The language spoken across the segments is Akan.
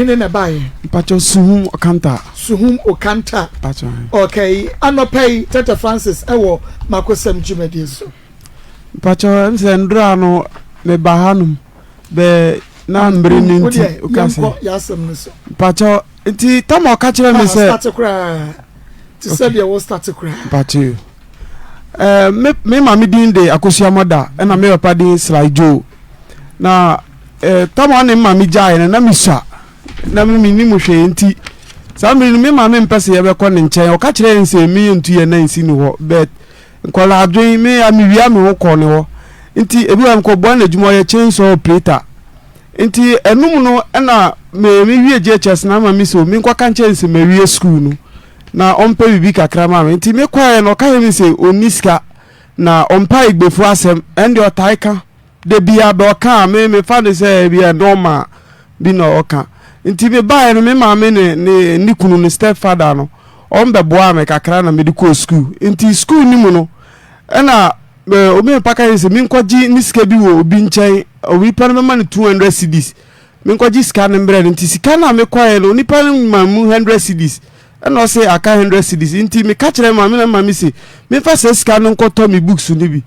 Hene na ɛbaeɛ? Mpakyɛw Suhum Okanta. Suhum Okanta. Mpakyɛw. Okay, anɔpa yi Tete Francis ɛwɔ Makosɛm dwumadie so. Mpakyɛw ɛm sɛ ndora no meba hanom bɛ na mbere no nti woka sɛ. Yɛnkɔ yɛasɛm no so. Mpakyɛw nti tam a ɔka kyerɛ me sɛ. Start koraa te sɛ deɛ wo start koraa. Mpakyɛw. Ɛɛ me me maame din de Akosua Mɔda ɛna me papa din Sly Joe. Na eh, tam a ɔne me maame gyaeɛ no na mesua na me mennim hwee nti saa mmere no me maame mpɛ sɛ yɛbɛkɔ ne nkyɛn. Ɔka kyerɛ yɛn sɛ me yɛntu yɛn nan nsi ne hɔ, but nkwadaa adwen me a mewia me ho kɔ ne hɔ nti ebi wɔ mekɔboa no adwuma, ɔyɛ chainsaw operator. Nti ɛnum no ɛna me mewie JHS na ama me sɛ menkɔka nkyɛn sɛ mawie school no na ɔmpɛ biribi kakra ma me. Nti mekɔɛ no ɔka kyerɛ me sɛ ɔnni sika na ɔmpa Igbefo asɛm, ɛnde ɔtae ka. Da biara bɛ ɔka a me mefa no sɛ ebi a normal bi na ɔka. Nti me baeɛ no me maame ne ne ne kunu no step father no wɔn bɛboaa me kakra na mede kɔɔ school. Nti school no mu no ɛna obi me paka yɛ sɛ menkɔgye ne sika bi wɔ obi nkyɛn, onipa no bɛma no 200 cedis, menkɔgye sika no mbrɛ no. Nti sika no a mekɔɛ no onipa no ma mu 100 cedis ɛna ɔse aka 100 cedis. Nti meka kyerɛ maame na maame se memfa saa sika no nkɔtɔ me books no bi.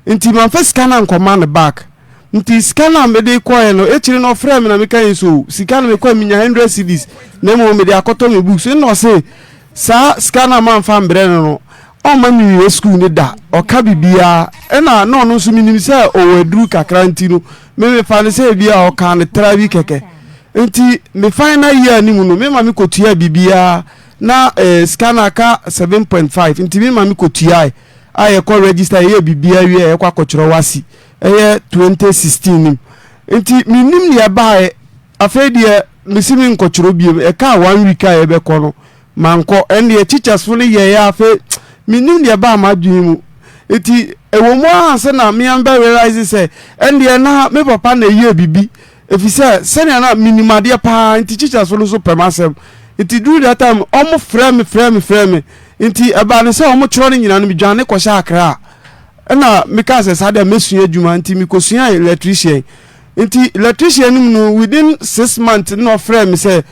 Nti mamfa sika no ankɔma no back. Nti sika no a mede kɔeɛ no, akyire no ɔfrɛɛ me na meka yi so, sika no mekɔɛ menya 100 cedis na mmom mede akɔtɔ me books. Nna ɔse saa sika no a mamfa ambrɛ no no, ɔmma menwie school no da, ɔka biribiara. Ɛna na ɔno nso menim sɛ ɔwɔ aduru kakra nti no, me mefa no sɛ ebia ɔkaa no tra bi kɛkɛ. Nti me final year no mu no, me ma mekɔtuaa biribiara na eh, sika no aka 7.5 nti me ma mekɔtuae. A yɛkɔ register yɛyɛ biribiara wie a yɛkɔ akɔkyerɛ wasi ɛyɛ 2016 nim nti menim deɛ ɛbaeɛ. Afei deɛ mesi me nkɔkyerɛ biem, ɛkaa one week a yɛbɛkɔ no mankɔ. Ɛndeɛ teachers fo no yɛeɛ. Afei menim deɛ ɛbaa m'adwene mu nti ɛwɔ mu ara sɛ na mea bɛ realize sɛ ɛndeɛ na me papa na ɛyɛ biribi, ɛfiri sɛ sɛnea na menim adeɛ paa nti teachers no nso pɛ m'asɛm. Nti during that time ɔmo frɛ me frɛ me frɛ me, nti ɛbaa ne sɛ ɔmo kyerɛ no nyinaa no medwane kɔhyɛ Accra. Ɛna mekaa sɛ saa deɛ mɛsua adwuma, nti mekɔsua electrician. Nti electrician no mu no within 6 months na ɔfrɛ me sɛ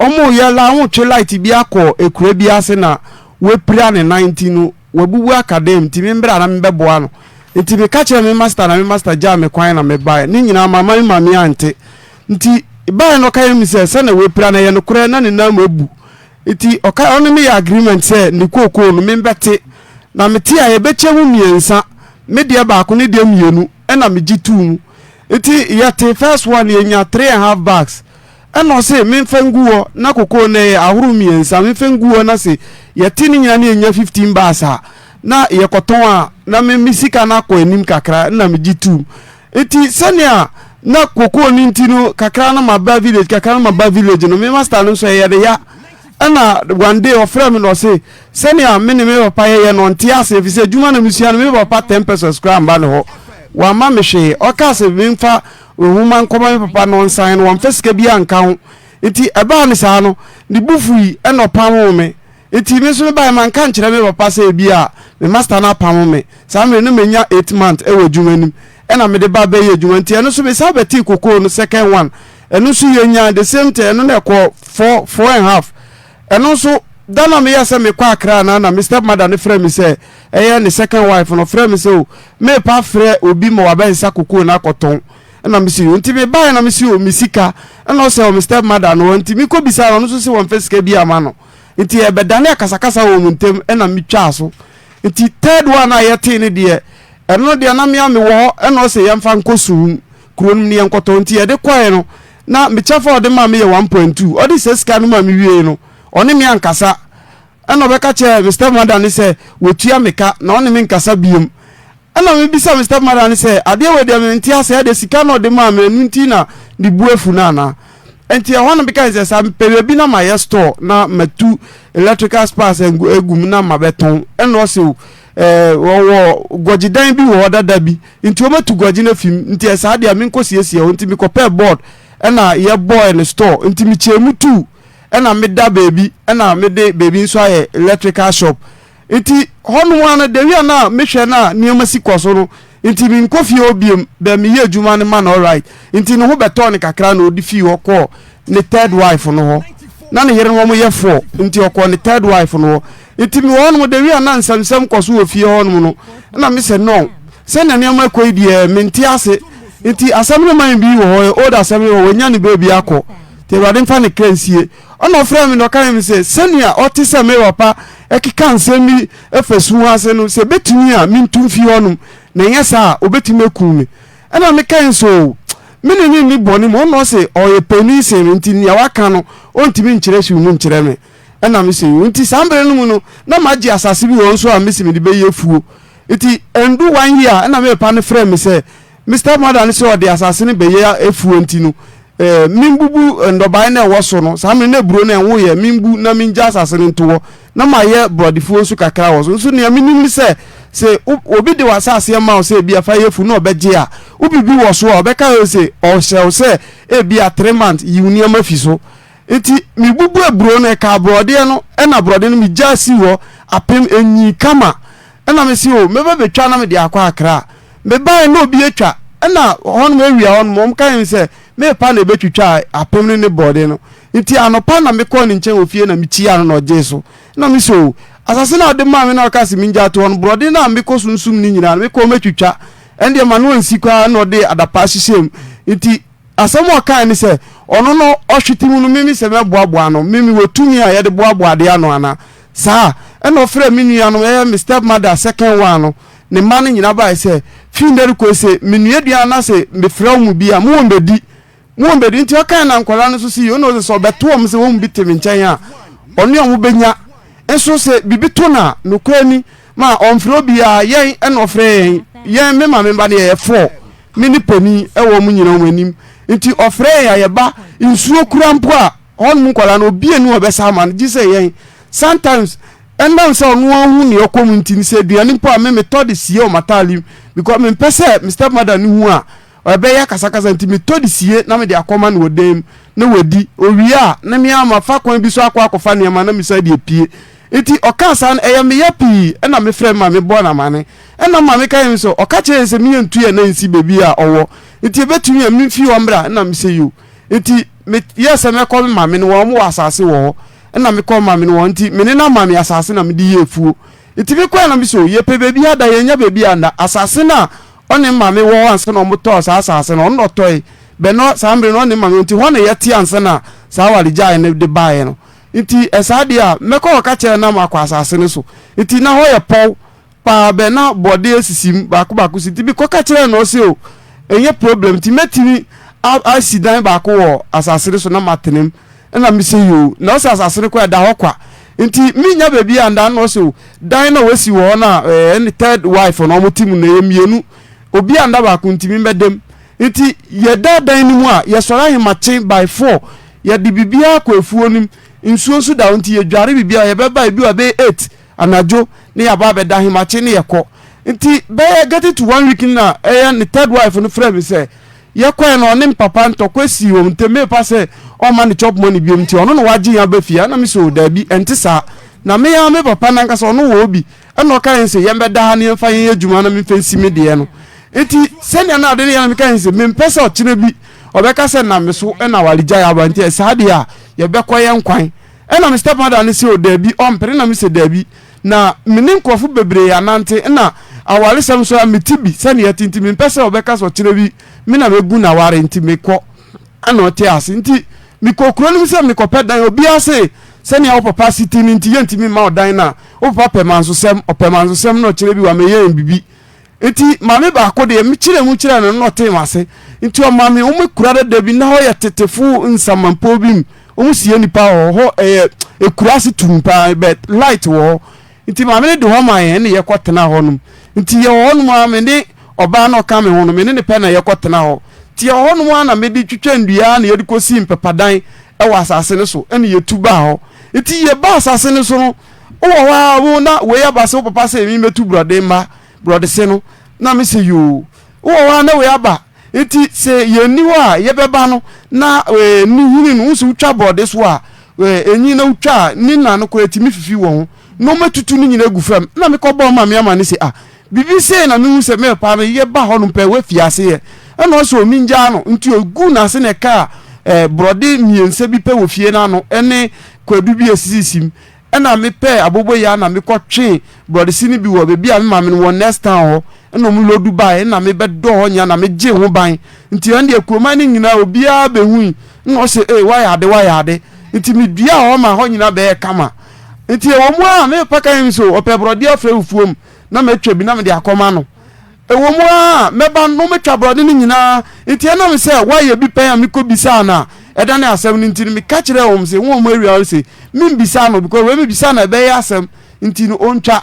ɔmo yɛ la ɔmo twe light bi akɔ ekura bi ase na wapira ne nan nti no wabubu aka dɛm, nti me mbra na mebɛboa no. Nti meka kyerɛ me master na me master gyaa me kwan na mebaeɛ. Ne nyinaa mama me maame ante. Nti baeɛ no ɔka yɛ mi sɛ sɛna wapira no ɛyɛ nokorɛ na ne nan mu abu. Nti ɔka ɔne me yɛ agreement sɛ ne kookoo no membɛte na mete a yɛbɛkyɛ mu mmiɛnsa, me deɛ baako ne deɛ mmienu. Ɛna megye tuu mu. Nti yɛte first one yɛnya 3.5 bags. Ɛna ɔse memfa ngu hɔ na kokoo no ɛyɛ ahorow mmiɛnsa, memfa ngu hɔ na se yɛte ne nyinaa na yɛnya 15 bags a na yɛkɔtɔn a na me me sika no akɔ anim kakra. Ɛna megye tuu. Nti sɛnea na kokoo no nti no kakra na maba village, kakra na maba village no, me master no nso ɛyɛ ne ya. Ɛna one day ɔfrɛ me na ɔse sɛnea me ne me papa yɛyɛ no ɔnte ase, ɛfiri sɛ adwuma na mesua no me papa 10 pesos koraa mba ne hɔ, wamma me hwee. Ɔkaa sɛ memfa nwoma nkɔma me papa na ɔnsan no wɔmfa sika bi anka ho. Nti ɛbaa ne saa no ne bo fui ɛna ɔpamoo me. Nti me nso mebaeɛ manka nkyerɛ me papa sɛ ebi a me master no apamo me. Saa mmerɛ no manya 8 months ɛwɔ adwuma nim ɛna mede ba bɛyɛ adwuma. Nti ɛno nso mesan bɛtee kokoo no second one, ɛno nso yɛnya the same thing, ɛno na ɛkɔ four, four and half. Ɛno nso da na meyɛ sɛ mekɔ Accra na me step mother no frɛ me sɛ ɛyɛ ne second wife no frɛ me sɛ o mepa frɛ obi ma wabɛnsa kokoo no akɔtɔn. Ɛna mesi o nti mebaeɛ na mesi o me sika. Ɛna ɔsɛ o me step mother no hɔ. Nti mekɔ bisa no, ɔno nso sɛ wɔmfa sika bi ama no. Nti ɛbɛdane akasakasa wɔ mu ntam ɛna metwaa so. Nti third one a yɛtee no deɛ, ɛno deɛ na mea mewɔ hɔ. Ɛna ɔsɛ yɛmfa nkɔ Suhum kuro no mu ne yɛnkɔtɔ. Nti yɛde kɔɛ no na mekyɛfa a ɔde maa me yɛ 1.2. Ɔde sɛ sika no ma me wie no ɔne me ankasa. Ɛna ɔbɛka kyerɛ me step mother ne sɛ wɔtua me ka na ɔne me nkasa biom. Ɛna mebisa me step mother ne sɛ adeɛ wei deɛ mente ase, ɛdeɛ sika na ɔde maa me ɛno nti na ne bu afu no anaa? Nti ɛhɔ no meka sɛ sa mepɛ baabi na mayɛ store na matu electrical sparks agu mu na mabɛtɔn. Ɛna ɔse o wɔwɔ gɔgyedan bi wɔ hɔ dada bi nti wɔmatu gɔgye no afim, nti ɛsaa deɛ menkɔ siesie hɔ. Nti mekɔpɛɛ board ɛna yɛbɔɔ ne store, nti mekyɛɛ mu tu ɛna meda baabi ɛna mede baabi nso ayɛ electrical shop. Nti hɔnom a no dewi a na mehwɛ no a nneɛma si kɔ so no nti menkɔ fie hɔ biom bɛ meyɛ adwuma no ma no alright. Nti ne ho bɛtɔɔ no kakra na ɔde fii hɔ kɔɔ. ne third wife no hɔ. Na ne yere no wɔn yɛ four nti ɔkɔɔ ne third wife no hɔ. Nti mewɔ hɔnom de wi a na nsɛmsɛm kɔ so wɔ fie hɔnom no na me sɛ no sɛnea nneɛma kɔ yi deɛ mente ase. Nti asɛm no man bi wɔ hɔ old asɛm no wɔ wɔanya ne baabi akɔ. Nti Awurade mfa ne kra nsie. Ɛna ɔfrɛɛ me na ɔka kyerɛɛ me sɛ sɛnea ɔte sɛ me papa ɛkeka nsɛm bi fa sum ase no sɛ ebetumi a mentu mfi hɔnom na ɛnyɛ saa a obetumi akum me. Ɛna mekae nso o, me ne no nni bɔne mu, ɔno ɔse ɔyɛ panin sen me nti nea waka no ɔntumi nkyerɛ siw mu nkyerɛ me. Ɛna mese o, nti saa bere no mu no na magye asase bi wɔ hɔ nso a mese mede bɛyɛ afuo. Nti ɛndu one year ɛna me papa no frɛɛ me sɛ Me stepmother no sɛ ɔde asase no bɛyɛ afuo nti no, eh, membubu nnɔbaeɛ no a ɛwɔ so no, saa mmerɛ no aburo no ɛnwoeɛ, membu na mengya asase no nto hɔ, na mayɛ borɔdefuo nso kakra wɔ so. Nso nea menim ne sɛ, sɛ obi de w'asaseɛ ma wo sɛ ebia fa yɛ afuo na ɔbɛgye a, wo biribi wɔ so a, ɔbɛka sɛ ɔhyɛ wo sɛ ebia 3 months yi wo nneɛma fi so. Nti mebubu aburo no, ɛkaa borɔdeɛ no, ɛna borɔdeɛ no megyaa sii hɔ apem, ɛnyii kama. Ɛna mese o, mɛba bɛtwa na mede akɔ Accra. Mebaeɛ na obi atwa, ɛna hɔnom awia hɔnom, wɔn ka yɛn sɛ merepa na ɛbɛtwitwa apem no ne borɔdeɛ no. Nti anɔpa na mekɔɔ ne nkyɛn wɔ fie na mekyiaa no na ɔgyee so. Ɛna mese o, asase no a wode maa me na wokaa sɛ mengya to hɔ no, borɔdeɛ no a mekɔ sunsum no nyinaa no, mekɔ mɛtwitwa. Ɛndeɛ ma no ansi koraa na ɔde adapaa hyehyɛɛ mu. Nti Asɛm a ɔkae ne sɛ, Ɔno no, ɔhwete mu no, me me sɛ mɛboaboa ano. Me mewɔ tumi a yɛde boaboa adeɛ ano anaa? Saa. Ɛnna ɔfrɛɛ me nuanom, ɛyɛ me stepmother second one no, ne mma no nyinaa baeɛ sɛ, Firi nnɛ rekɔ yi, sɛ menoa aduan anaasɛ mefrɛ wo mu bi a, mo wɔmmɛdi. Mo wɔmmɛdi. Nti ɔkae na nkwadaa no nso se, Ɔno ɔse sɛ ɔbɛto wɔn sɛ wɔn mu bi te me nkyɛn a, ɔne wɔn bɛnya. Nso sɛ biribi to no a, nokorɛ ni, ma ɔmfrɛ obiara, yɛn na ɔfrɛ yɛn. Yɛn, me maame mma no, yɛyɛ four. Me ne panin wɔ wɔn nyinaa wɔn anim. Nti ɔfrɛ yɛn a yɛba nsuo kura mpo a, hɔnom nkwadaa no obi ani ɔbɛsa ama no gye sɛ yɛn. Sometimes ɛnam sɛ ɔno ahu nea ɔkɔ mu nti no sɛ aduane mpo a me metɔ de sie wɔ m'ataade mu because mempɛ sɛ me stepmother no hu a ɛbɛyɛ akasakasa nti metɔ de sie na mede akɔma no wɔ dan mu na wadi. Owie a na me ara mafa kwan bi so akɔ akɔfa nneɛma na mesan de apue. Nti ɔkaa saa no ɛyɛ me ya pii ɛna mefrɛ me maame bɔɔ no amane. Ɛna maame ka kyerɛ me sɛ ɔka kyerɛ yɛn sɛ me yɛntu yɛn nan nsi baabi a ɔwɔ nti ɛbɛtumi a memfi hɔ mmra ɛna mesɛ yo. Nti me yɛɛ sɛ mɛkɔ me maame no hɔ, wɔn wɔ asase wɔ hɔ ɛna mekɔɔ maame no hɔ nti me ne no ama me asase na mede yɛɛ afuo. Nti mekɔɛ na mesɛ o yɛpɛ baabi ada yɛnnya baabi anna asase no a ɔne maame wɔ hɔ ansa na wɔtɔɔ saa asase no ɔno na ɔtɔe bɛ no saa mmerɛ no ɔne maame nti hɔ na yɛte ansa na saa awaregyaeɛ no de baeɛ no. Nti ɛsaa deɛ a mɛkɔ kɔka kyerɛ no na makɔ asase no so. Nti na hɔ yɛ pɔw paa bɛ na bɔde asisi mu baako baako si. Nti mekɔka kyerɛɛ no ɔse o ɛnyɛ problem nti mɛtumi asi dan baako wɔ asase no so na matena mu. Ɛna mese yoo. Na ɔse asase no koraa ɛda hɔ kwa. Nti mennya baabi a nda na ɔse o dan na wasi wɔ hɔ no a ɛne third wife no ɔmo te mu no ɛyɛ mmienu obi a nda baako nti memmɛda mu. Nti yɛda dan no mu a yɛsɔre ahemakye by four Yɛde biribiara kɔ afuo no mu, nsuo nso da hɔ nti yɛdware biribiara, yɛbɛba ebi wɔ bɛyɛ 8 anadwo ne yɛaba abɛda ahemakye ne yɛkɔ. Nti bɛyɛ getting to one week no na ɛyɛ ne third wife no frɛ me sɛ yɛkɔɛ no ɔne me papa ntɔkwa sii wɔn ntam, me papa sɛ ɔmma no chop money biom nti ɔno na wagye yɛn aba fie, ɛna me sɛ o daabi ɛnte saa, na me ara me papa no ankasa ɔno wɔ hɔ bi Ɛnna ɔka yɛn sɛ yɛmmɛda ha na yɛmfa yɛn adwuma na memfa nsi me deɛ no. Enti sɛnea na ade no yɛ no, meka yɛn sɛ mempɛ sɛ ɔkyena bi ɔbɛka sɛ nam me so na awaregyae aba nti saa deɛ a yɛbɛkɔ yɛn kwan. Ɛnna me stepmother no sɛ o daabi, ɔmpene na mise daabi. Na me ne nkurɔfo bebree anante na awaresɛm nso a mete bi sɛnea ɛte nti mempɛ sɛ ɔbɛka sɛ ɔkyena bi me na mɛgu n'aware nti mekɔ. Ɛna ɔte ase nti mekɔ kuro no mu sɛ mekɔpɛ dan obiara se sɛnea wo papa si te no nti yɛntumi mma wo dan no a wo papa pɛ mansosɛm ɔpɛ mansosɛm na ɔkyerɛ bi wamɛyɛ yɛn bibi nti maame baako deɛ mekyerɛ mu kyerɛ no na ɔtee m'ase nti ɔma me wɔn akura dada bi na hɔ yɛ tetefo nsamanpo bi mu wɔn sie nipa wɔ hɔ ɛyɛ ekura ase tum paa bɛ light wɔ hɔ Nti maame no de hɔ maa yɛn ne yɛkɔ tena hɔ nom. Nti yɛwɔ hɔ nom ara me ne ɔbaa no a ɔka me ho no me ne no pɛ na yɛkɔ tena hɔ. Nti yɛwɔ hɔ nom ara na mede twitwa nnua na yɛde kɔsii mpapadan wɔ asase no so ɛna yɛtu baa hɔ. Nti yɛbaa asase no so no wowɔ hɔ ara wo na wei aba sɛ wo papa sɛ me mɛtu borɔde mma borɔdese no na me sɛ yoo. Wowɔ hɔ ara na wei aba Nti sɛ yɛnni hɔ a yɛbɛba no na ne hini no, wohu sɛ wotwa borɔde so a, enyin na wotwa a, ne nna no koraa ɛtumi fifi wɔ ho. Na wɔatutu ne nyinaa agu fam. Na mekɔbɔɔ maame amanne sɛ, ah, biribi sei na mehu sɛ me papa no yɛba hɔ nom pɛ, wafi ase yɛ. Ɛna ɔsɛ o, mengyaa no. Nti ɔguu n'ase na ɛkaa Borɔde mmiɛnsa bi pɛ wɔ fie no ano ne kwadu bi a ɛsisisi mu. Ɛna mepɛɛ aboboyaa na mekɔtwee borɔdese no bi wɔ baabi a me maame no wɔ next town hɔ. Ɛna wɔn lodu baeɛ ɛna mebɛdɔɔ hɔ nyinaa na megyee ho ban. Nti ɛno deɛ kuroman no nyinaa obiara bɛhui. Ɛna ɔsɛ ee woayɛ ade woayɛ ade. Nti meduaa hɔ ma hɔ nyinaa bɛyɛɛ kama. Nti ɛwɔ mu ara me papa ka kyerɛɛ me sɛ ɔpɛ borɔdeɛ afra fufuo mu na matwa bi na mede akɔma no. Ɛwɔ mu ara a, mɛba no mɛtwa borɔde no nyinaa. Enti ɛnam sɛ wɔayɛ bi pɛn a mekɔbisaa no a ɛdane asɛm no nti no, meka kyerɛɛ wɔn se, wɔn a wɔawia no se, memmisa no, because wei mebisa no a ɛbɛyɛ asɛm, nti no ɔntwa.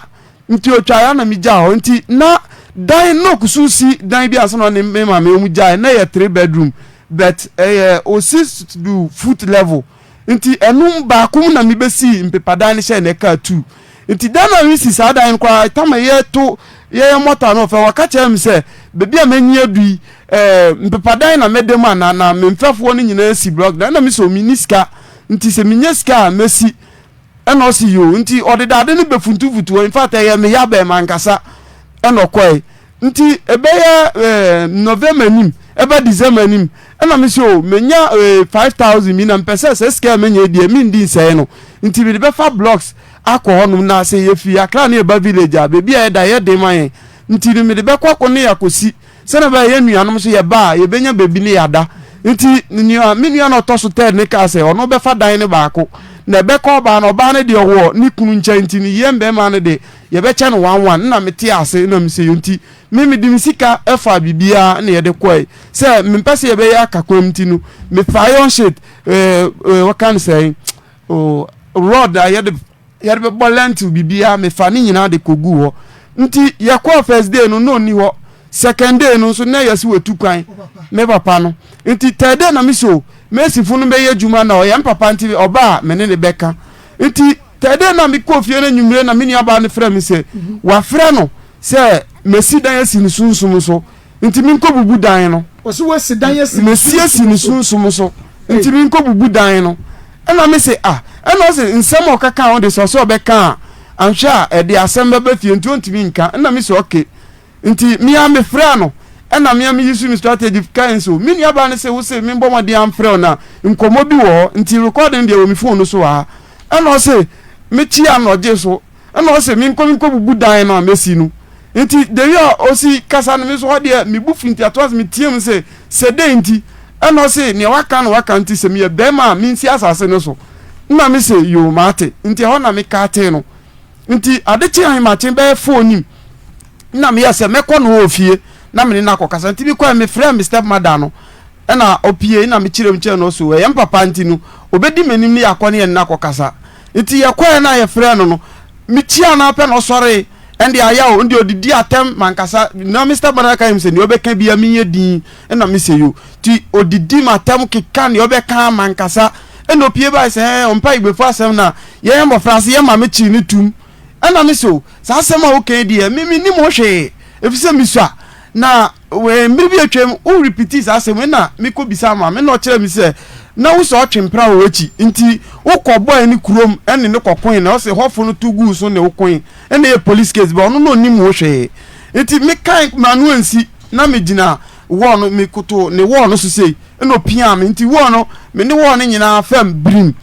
Nti ɔtwaeɛ ara na megyaa hɔ. Nti na dan, na ɔkusu si dan bi ansa na ɔne me maame wɔn gyaeɛ, na ɛyɛ 3 bedroom, but ɛyɛ ɔsi du foot level. Nti ɛno baako mu na mebɛsii mpepadan no hyɛɛ na ɛkaa two. Nti da no a mesi saa dan no koraa, tam a yɛto yɛyɛ mɔta no ɔfɛ, wɔka kyerɛɛ me sɛ baabi a manyi adu yi, ɛɛ mpepadan na mɛda mu anaa, na me mfɛfoɔ no nyinaa si blɔk dan. Ɛna me sɛ menni sika, nti sɛ menya sika a mɛsi. Ɛna ɔse yoo, nti ɔde dade no bɛfuntufuntu hɔ, in fact ɛyɛ me ya bɛn mankasa. Ɛna ɔkɔe. Nti ɛbɛyɛ ɛɛ November nim ɛba December nim ɛna me sɛ o menya ɛɛ 5,000 bi na mpɛ sɛ sɛ sika a menya yi deɛ mendi nsɛe no nti mede bɛfa blocks akɔ hɔnom na sɛ yɛfiri Accra ne yɛba village a baabi a yɛda yɛ den ma yɛn nti no mede bɛkɔ akɔ ne yɛakɔsi sɛdeɛ ɛbɛyɛ yɛn nuanom nso yɛba a yɛbɛnya baabi ne yɛada. Nti nua me nua na ɔtɔ so third ne kaa sɛ ɔno bɛfa dan no baako na ɛbɛkɔ ɔbaa no ɔbaa no deɛ ɔwɔ ne kunu nkyɛn nti no yɛn bɛrima no de yɛbɛkyɛ no one one nna mete ase na mesɛ yɛ nti me mede me sika faa biribiara na yɛde kɔe sɛ mempɛ sɛ yɛbɛyɛ aka kwan nti no mefa iron sheet ɛɛ wɔka no sɛ oh, rod a yɛde yɛde bɛbɔ lentil biribiara mefa ne nyinaa de kɔgu hɔ nti yɛkɔɔ first day no na ɔnni hɔ. Second day no nso na yɛsi watu kwan me papa no nti third day na me so mesifo no bɛyɛ adwuma na ɔyɛ me papa nti ɔba a me ne ne bɛka nti third day na mekɔ fie no anwummere na me nuabaa no frɛ me sɛ wafrɛ no sɛ mesi dan asi ne sunsum so nti menkɔ bubu dan no. Ɔsi wasi dan asi mesi asi ne sunsum so nti menkɔ bubu dan no ɛna me se ah ɛna ɔse nsɛm a ɔkaka ho de sɛ ɔsɛ ɔbɛka a anhwɛ a ɛde asɛm bɛba fie nti ɔntumi nka ɛna me se okay. Nti me ara mefrɛɛ no, ɛna me ara me use me strategy kae nso, me nuabaa no se wo se membɔ mmɔden amfrɛ wo na nkɔmmɔ bi wɔ hɔ, nti recording deɛ wɔ me phone no so wɔ ha. Ɛna ɔse mekyia no na ɔgyee so, ɛna ɔse menkɔ menkɔbubu dan no a mɛsi no. Nti the way a ɔsi kasa no me nso hɔ deɛ me bo fu nti at once meteam se sɛ dɛn nti? Ɛna ɔse nea waka no waka nti sɛ meyɛ bɛrima a mensi asase no so. Ɛna mese yoo mate, nti ɛhɔ na mekatee no. Nti ade kye ahemakye bɛyɛ 4 nim na meyɛ sɛ mɛkɔ no wɔ fie na mene no akɔkasa. Nti mekɔɛ mefrɛ me step mother no ɛna ɔpie na mekyerɛ mu kyerɛ no so ɛyɛ mpapa nti no ɔbɛdi m'anim ne yɛakɔ ne yɛne no akɔkasa. Nti yɛkɔɛ na yɛfrɛ no no mekyia no apɛ na ɔsɔre ɛnde ayɛ o ɛnde ɔdidi atɛm mankasa na me step mother ka yɛm sɛ nea ɔbɛka bia menyɛ din ɛna mesɛ yo nti ɔdidi m'atɛm keka nea ɔbɛka mankasa ɛna opie bae sɛ ɛɛ ɔmpa Igbefo asɛm na yɛn mmɔfra ase yɛn maame kyiri ne tum ɛna me so saa asɛm a woka yi deɛ me mennim ho hwee efisɛ mesua na mmere bi atwam wo repeat saa asɛm yi na mekɔ bisa maame na ɔkyerɛ me sɛ na wo sɛ ɔtwe mpra wɔ akyi nti wokɔ bɔe ne kurom ɛne ne kɔkoe na ɔsɛ hɔfo no to guu so ne wokoe ɛna ɛyɛ police case bɛ ɔno na ɔnim ho hwee nti mekan m'ano ansi na megyina wɔɔ no mekoto ne wɔɔ no so sei ɛna ɔpiaa me nti wɔɔ no me ne wɔɔ no nyinaa fam birim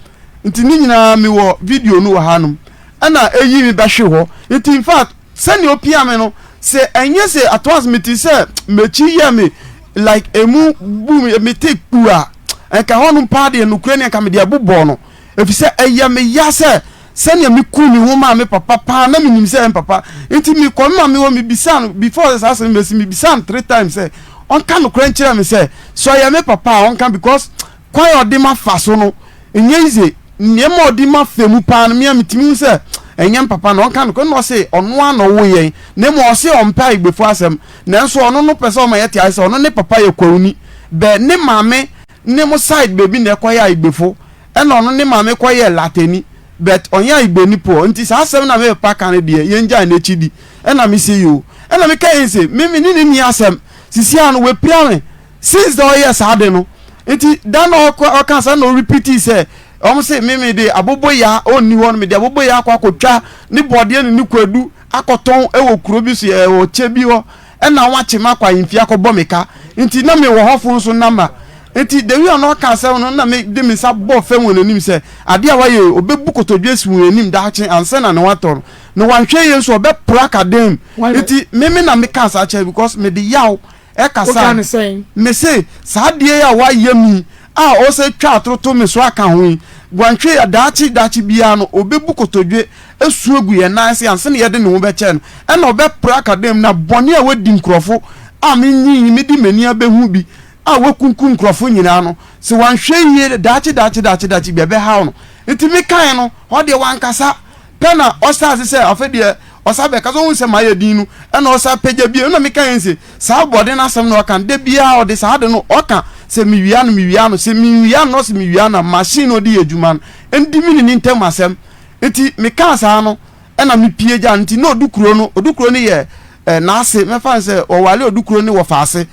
nti ne nyinaa mewɔ video no wɔ hanom ɛna ɛyi me bɛhwe hɔ nti in fact sɛnea ɔpia me no sɛ ɛnyɛ sɛ at once mete sɛ m'akyi yɛ me like emu bu me mete kpu a ɛnka hɔnom paa deɛ nokorɛ ne ɛnka mede abobɔɔ no ɛfiri sɛ ɛyɛ me ya sɛ sɛnea meku me ho maa me papa paa na menim sɛ ɛyɛ papa nti mekɔ me maame hɔ mebisa no before sɛ saa asɛm bɛsi mebisa no three times sɛ ɔnka nokorɛ nkyerɛ me sɛ sɛ ɔyɛ me papa a ɔnka because kwan a ɔde ma fa so no ɛnyɛ easy nneɛma a ɔde ma fɛ mu paa no mea metumi hu sɛ ɛnyɛ papa na ɔnka nokorɛ na ɔse ɔno ara na ɔwo yɛn na mmom ɔse ɔmpɛ ayigbefo asɛm nanso ɔno no pɛ sɛ ɔma yɛte ase sɛ ɔno ne papa yɛ kwawuni bɛ ne maame ne mo side baabi na ɛkɔyɛ ayigbefo ɛna ɔno ne maame kɔyɛɛ latani but ɔnyɛ ayigbeni poɔ nti saa asɛm na me papa ka no deɛ yɛngyae n'akyi di ɛna me se yoo ɛna meka yɛn se me me ne ne nni asɛm sisi ano wapira me since dɛ ɔyɛ saa de no nti da na ɔkɔ ɔka saa na ɔrepeat sɛ wɔn se me me de aboboyaa ɔnni hɔ no me de aboboyaa akɔ akɔtwa ne bɔdeɛ ne ne kwadu akɔtɔn ɛwɔ kuro bi so ɛwɔ kyɛ bi hɔ ɛna wɔn akye me akɔ ahemfie akɔbɔ me ka nti na me wɔ hɔfo nso namba. Nti the way a na ɔka asɛm no na me de me nsa bɔɔ fam wɔ n'anim sɛ adeɛ a wayɛ yi ɔbɛbu kotodwe asi wɔn anim daakye ansa na ne ho atɔ no na wanhwɛ yie nso ɔbɛpra aka dan mu. Nti me me na meka saa kyerɛ because mede yaw ɛkasa. Me se saa adeɛ yi a wayɛ mi a ɔsɛ twa atoro to me so aka ho yi wanhwɛ yie a daakye daakye biara no ɔbɛbu kotodwe asu agu yɛn nan ase ansa na yɛde ne ho bɛkyɛ no ɛna ɔbɛpra aka dan mu na bɔne a wadi nkurɔfo a menyin yi mede m'ani abɛhu bi a wakunkum nkurɔfo nyinaa no, sɛ wanhwɛ yie daakye daakye daakye daakye bi ɛbɛhaw no. Nti mekae no, hɔ deɛ wankasa pɛ na ɔsa ase sɛ afei deɛ ɔsa bɛkasa, ɔhu sɛ mayɛ din no, ɛna ɔsa pagya bio. Ɛna mekae sɛ saa bɔde no asɛm na ɔka no, da biara ɔde saa ade no ɔka sɛ mewia no, mewia no, sɛ menwia no na ɔsɛ mewia no a, machine na ɔde yɛ adwuma no, ɛndi me ne ne ntam asɛm. Nti mekaa saa no, ɛna mepie gyaa no. Nti na Odukuro no, Odukuro no yɛ eh, n'ase, mɛfa no sɛ ɔware Odukuro ne wɔfa ase.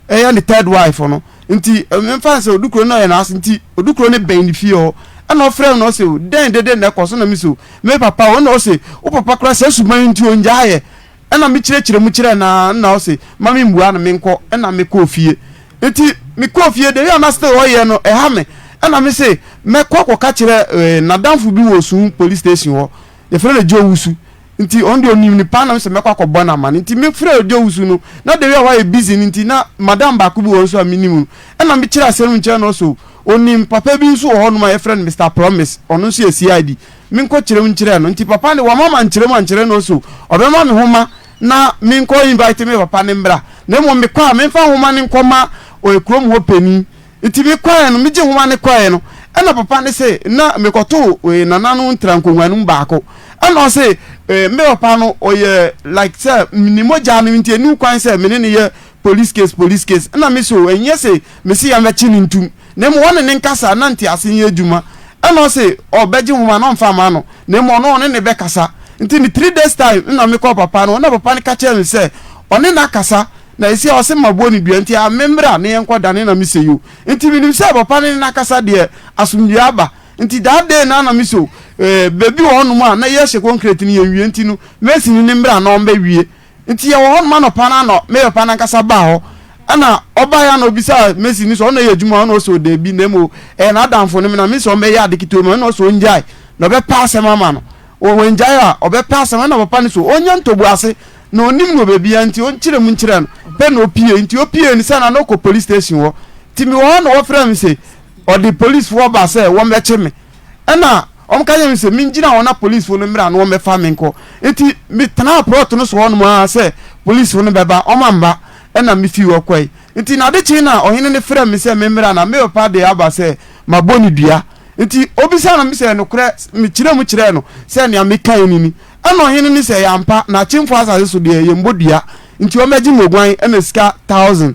ɛyɛ ne third wife no nti mfa sɛ odukuro no yɛ n'ase nti odukuro no bɛn ne fie hɔ ɛna ɔfrɛ no ɔsɛ dɛn dede na ɛkɔ so na mi so me papa o ɛna ɔsɛ wo papa kora sɛ suban nti ongyaa yɛ ɛna me kyerɛkyerɛ mu kyerɛ na ɛna ɔsɛ ma me mbua no menkɔ ɛna me kɔɔ fie nti me kɔɔ fie de yɛ na still ɔyɛ no ɛha me ɛna me se mɛkɔ akɔka kyerɛ ɛɛ nadamfo bi wɔ sun police station hɔ yɛfrɛ no Joe Wusu Nti ɔno deɛ ɔnim no paa na mesɛ mɛkɔ akɔbɔ no amane. Nti mefrɛɛ Ɔdwowusu no, na the way a wayɛ busy no nti na madam baako bi wɔ hɔ nso a menim no. Ɛna mekyerɛɛ asɛm no kyerɛɛ no ɔse ɔnim papa bi nso wɔ hɔnom a yɛfrɛ no Mister Promise, ɔno nso yɛ CID. Menkɔkyerɛ mu nkyerɛɛ no. Nti papa no wamma mankyerɛ mu ankyerɛ no ɔse ɔbɛma me nhoma na menkɔ invite me papa no mmra. Na mmom mekɔ a memfa nhoma no nkɔma ɔyɛ kurom hɔ panin. Nti mekɔeɛ no, megye nwoma no kɔeɛ no, ɛna papa no se, na mekɔtoo eh, nana no ntra nkonnwa no mu baako. Ɛna ɔse, eh, me papa no ɔyɛ like sɛ ne mogya no nti ɛni kwan sɛ me ne no yɛ police case police case. Ɛna me se o, ɛnyɛ se mese yɛmmɛkye no ntum, na mmom ɔne ne nkasa na ntease nyɛ adwuma. Ɛna ɔse ɔbɛgye nwoma no ɔmfa mma no, na mmom ɔno ɔne ne bɛkasa. Nti ne 3 days time na mekɔɔ papa no hɔ, na papa no ka kyerɛɛ me sɛ ɔne no akasa. Na esi a ɔse maboɔ no dua nti a me mmra ne yɛnkɔ dane na me se yo nti menim sɛ papa ne nakasa deɛ asomdwie aba nti that day na na me so eh, baabi wɔ hɔnom a na yɛhyɛ concrete no yɛnwie nti no mason no mmra na ɔmbɛ wie nti yɛwɔ hɔnom anɔpa no ana me papa no ankasa baa hɔ ɛna ɔbaeɛ ana ɔbisaa mason no sɛ ɔna yɛ adwuma ɔna ɔsɛ ɔdaabi na mmom ɛyɛ n'adamfo no me na me sɛ ɔmbɛyɛ ade ketewa mu ɛna ɔsɛ ɔngyae na ɔbɛpɛ asɛm ama no wɔngyae a ɔbɛpɛ asɛm ɛna papa no so ɔnya ntoboase Na ɔnim no wɔ baabiara nti ɔnkyerɛ mu nkyerɛ no pɛ na ɔpie nti ɔpie no sɛ na na ɔkɔ police station hɔ nti mewɔ hɔ na wɔfrɛ me se ɔde policefoɔ ba sɛ wɔmmɛkye me ɛna wɔn ka kyerɛ me sɛ mengyina hɔ na policefoɔ no mmra na wɔmmɛfa me nkɔ nti metenaa plot no so hɔnom ara sɛ policefoɔ no bɛba wɔn amba ɛna mefii hɔ kɔe nti na ade kyee na ɔhene no frɛ me sɛ memmra na me papa de aba sɛ mabɔ ne dua nti obisa na me sɛ nokorɛ mekyerɛ mu kyerɛɛ no sɛ nea mekae ni ni Ɛnna ɔhene no se, Ɛyɛ ampa, na akyemfo asase so deɛ, yɛmmɔ dua, nti wɔmmɛgye me oguan na sika taosen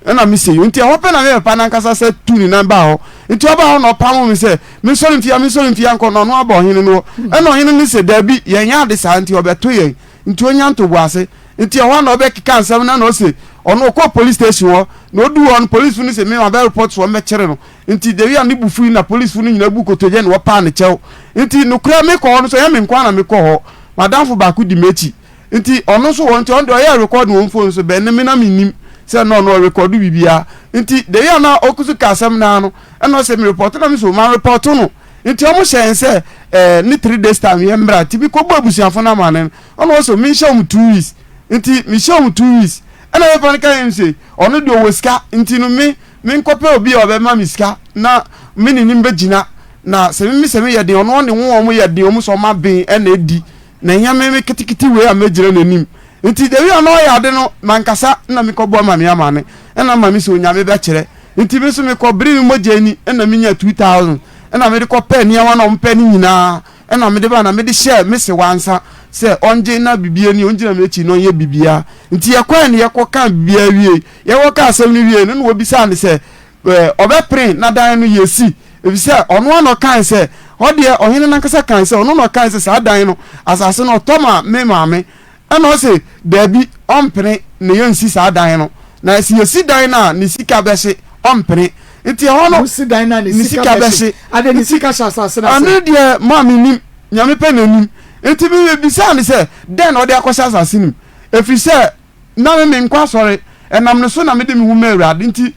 na mise yi. Nti ɛhɔ pɛ na me papa no ankasa sɛ tuu ne nan baa hɔ. Nti ɔbaa hɔ na ɔpamoo me sɛ, Mensɔre mfi ha, mensɔre mfi ha nkɔ, na ɔno aba ɔhene no hɔ. Ɛnna ɔhene no se, Dabi, yɛnyɛ ade saa, nti ɔbɛto yɛn, nti ɔnnya ntoboase. Nti ɛhɔ ara na ɔbɛkeka nsɛm no, ɛnna ɔse ɔno ɔkɔɔ police station hɔ, na ɔduu hɔ no, polisifo no se me mabɛ report so wɔmmɛkyere no. Nti the way a ne bo fui na polisifo no nyinaa buu kotodwe na wɔpaa no kyɛw. Nti nokorɛ mekɔ hɔ no nso ɛnyɛ me nko ara na mekɔ hɔ, m'adamfo baako di m'akyi. Nti ɔno nso wɔ hɔ nti ɔno deɛ ɔyɛɛ recording wɔ me phone so bɛn ne me na mennim sɛ na ɔno ɔrekɔdo biribiara. Nti the way a na ɔgu so ka asɛm no ara no ɛna ɔsɛ me report na me nso ma report no. Nti wɔn hyɛ yɛn sɛ ɛɛ ne 3 days time yɛn mmra. Nti mekɔbɔ abusuafo no amane no ɛna ɔsɛ menhyɛ wɔn 2 weeks. Nti mehyɛ wɔn 2 weeks ɛna mepa no ka yɛn sɛ ɔno deɛ ɔwɔ sika nti no me Menkɔpɛ obi a ɔbɛma me sika na me ne no mbɛgyina, na sɛ me sɛ meyɛ den, ɔno ɔne wo wɔn yɛ den, wɔn sɛ wɔn aben ɛna adi, na ɛnyɛ me me ketekete wei a mɛgyina n'anim. Nti the way a na ɔyɛ ade no, mankasa na mekɔbɔ maame amane, ɛna maame sɛ Onyame bɛkyerɛ. Nti me nso mekɔ bere me mogya ani, ɛna menya 2000, ɛna mede kɔpɛ nneɛma na wɔn pɛ no nyinaa, ɛna mede ba na mede hyɛɛ me sewa nsa sɛ ɔngye na biribi ani, ɔngyina m'akyi na ɔnyɛ biribiara. Nti yɛkɔɛ no yɛkɔka biribiara wie. Yɛkɔkaa asɛm no wiei no, na wɔbisaa no sɛ ɔbɛpere na dan no yɛsi, efisɛ ɔno ara na ɔkae sɛ, hɔ deɛ ɔhene no ankasa kae sɛ ɔno na ɔkae sɛ saa dan no, asase no ɔtɔ ma me maame. Ɛna ɔse daabi, ɔmpene na yɛnsi saa dan no, na sɛ yɛsi dan no a ne sika bɛhye, ɔmpene. Nti ɛhɔ no, Mosi dan no a ne ne sika sika bɛhye. bɛhye. Adɛn ne Nti sika hyɛ asase no ase? ɛno deɛ maame nim, Nyame pɛ na onim. Nti mebisaa no sɛ dɛn na ɔde akɔhyɛ asase no mu, ɛfiri sɛ na me menkɔ asɔre, ɛnam ne so na mede me ho maa Awurade, nti.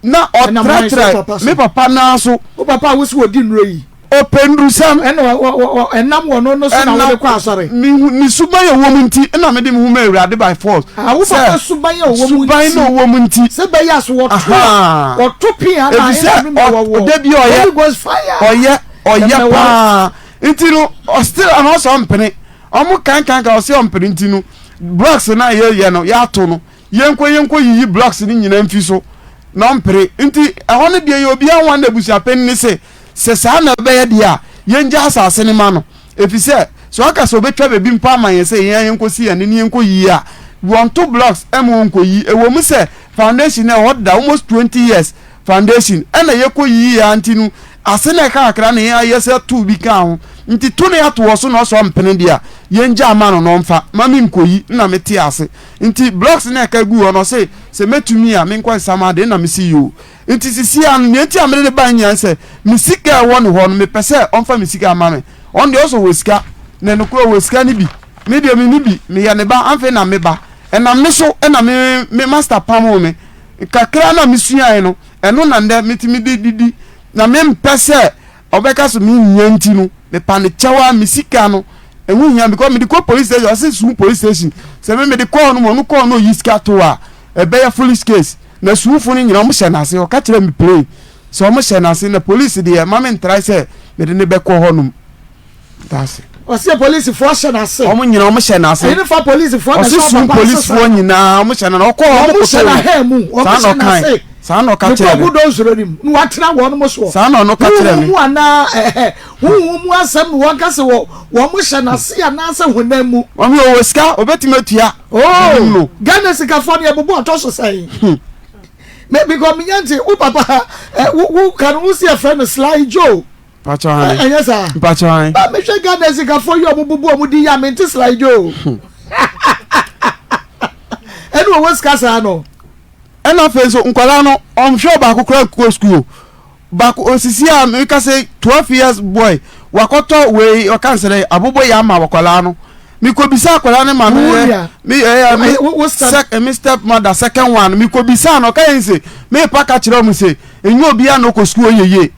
Na ɔtrɛtrɛ me papa nan so. Wo papa a wosi ɔdi nnuro yi. Ɔpɛ nnurusɛm. Ɛna ɛnam wɔ no no so na wode kɔ asɔre. Mehu ne suban a ɛwɔ mu nti ɛna mede me ho ma Awurade by force. Ah, wo papa suban a ɔwɔ mu nti. Suban na ɔwɔ mu nti. Sɛ bɛyɛ a so wɔto a wɔto pia na ɛna mi wɔ wɔ. Efisɛ ɔda bi ɔyɛ Holy Ghost fire. Ɔyɛ ɔyɛ paa nti no ɔstill ana ɔsɛ ɔmpene ɔmo kankanka ɔsɛ ɔmpene nti no blocks na yɛyɛ no yɛato no. Yɛnkɔ yɛnkɔ yiyi blocks no nyinaa mfi so na ɔmpere. Nti ɛhɔ no deɛ yɛ obiara nwa na abusuapanin no se sɛ saa na ɛbɛyɛ deɛ a yɛngya asase no ma no efisɛ sɛ ɔka sɛ ɔbɛtwa baabi mpo ama yɛn sɛ yɛn ara yɛnkɔsi yɛn ne ne yɛnkɔyiyi a wɔnto blocks mma ɔnkɔyi. Ɛwɔ mu sɛ foundation no ɛwɔ hɔ deda almost 20 years foundation ɛna yɛkɔyiyi a nti no ase na ɛka kakra na yɛn ayɛ sɛ too bi kaa ho nti to no yɛato wɔ so na ɔsɛ ɔmpene deɛ a yɛngya ama no na ɔmfa ma menkɔyi na mete ase. Nti blocks na ɛka guu hɔ no ɔse sɛ mɛtumi a menkɔ nsam ade na mese yoo. Nti sisi a no nea nti a mede no bae nyinaa ne sɛ me sika a ɛwɔ ne hɔ no mepɛ sɛ ɔmfa me sika mma me. Ɔno deɛ ɔse ɔwɔ sika na nokorɛ ɔwɔ sika no bi. Me deɛ menni bi, meyɛ ne ba afei na me ba. Ɛnam ne so na me me master pamoo me. Kakra no a mesuae no ɛno na nnɛ metumi de didi na mempɛ sɛ Ɔbɛka so me hia nti no me pa no kyɛw a me sika no ɛho hia because mede kɔ police station ɔse suu police station sɛ me mede kɔɔ no mu ɔno kɔɔ no ɔyi sika to a ɛbɛyɛ foolish case na suufo no nyina ɔmo hyɛ n'ase ɔka kyerɛ me plain sɛ ɔmo hyɛ n'ase na police deɛ ma me ntrae sɛ mede ne bɛkɔ hɔ nom daase. Ɔse polisifoɔ hyɛ n'ase. Ɔmo nyina ɔmo hyɛ n'ase. Ɛyi fa polisifoɔ na ɛhyɛ ɔpapa ase saa. Ɔse suu polisifoɔ nyinaa ɔmo hyɛ n'ase ɔkɔ ɔmo koto hyɛ n'ahɛn mu ɔmo hyɛ n'ase. Saa na ɔka kyerɛɛ me. Mekɔ agudo nsoro no mu, na wɔatena wɔn soɔ. Saa na ɔno ka kyerɛɛ me. Honhom mu anaa ɛhɛ, honhom mu asɛm na wɔka sɛ wɔ wɔn hyɛ n'ase anaasɛ honam mu. Mami ɔwɔ sika, obetumi atua. Oh, no. Ghana sikafoɔ no yɛbobɔ ɔtɔ so sɛn. Hmm. Me because menya nti wo papa eh, wo wo ka no wo si ɛfrɛ no Sly Joe. Mpakyɛ Ɛnyɛ saa. Mpakyɛ hane. Ba mehwɛ Ghana sikafoɔ yi ɔmo bubu ɔmo di yɛ a mente Sly Joe. Hmm. Ɛne ɔwɔ sika saa no. Ɛna afei nso nkwadaa no ɔnhwɛ ɔbaako koraa nkɔ sukuu o baako osisi a meka sɛ 12 years boy wakɔtɔ wei ɔka nsɛ dɛ abobɔ yɛ ama akwadaa no mekɔbisa akwadaa no ma me me ɛyɛ me sec me step mother second one mekɔbisa no ɔka yɛn sɛ mepa ka kyerɛ ɔmo sɛ ɛnyɛ obiara na ɔkɔ sukuu ɔyɛ yie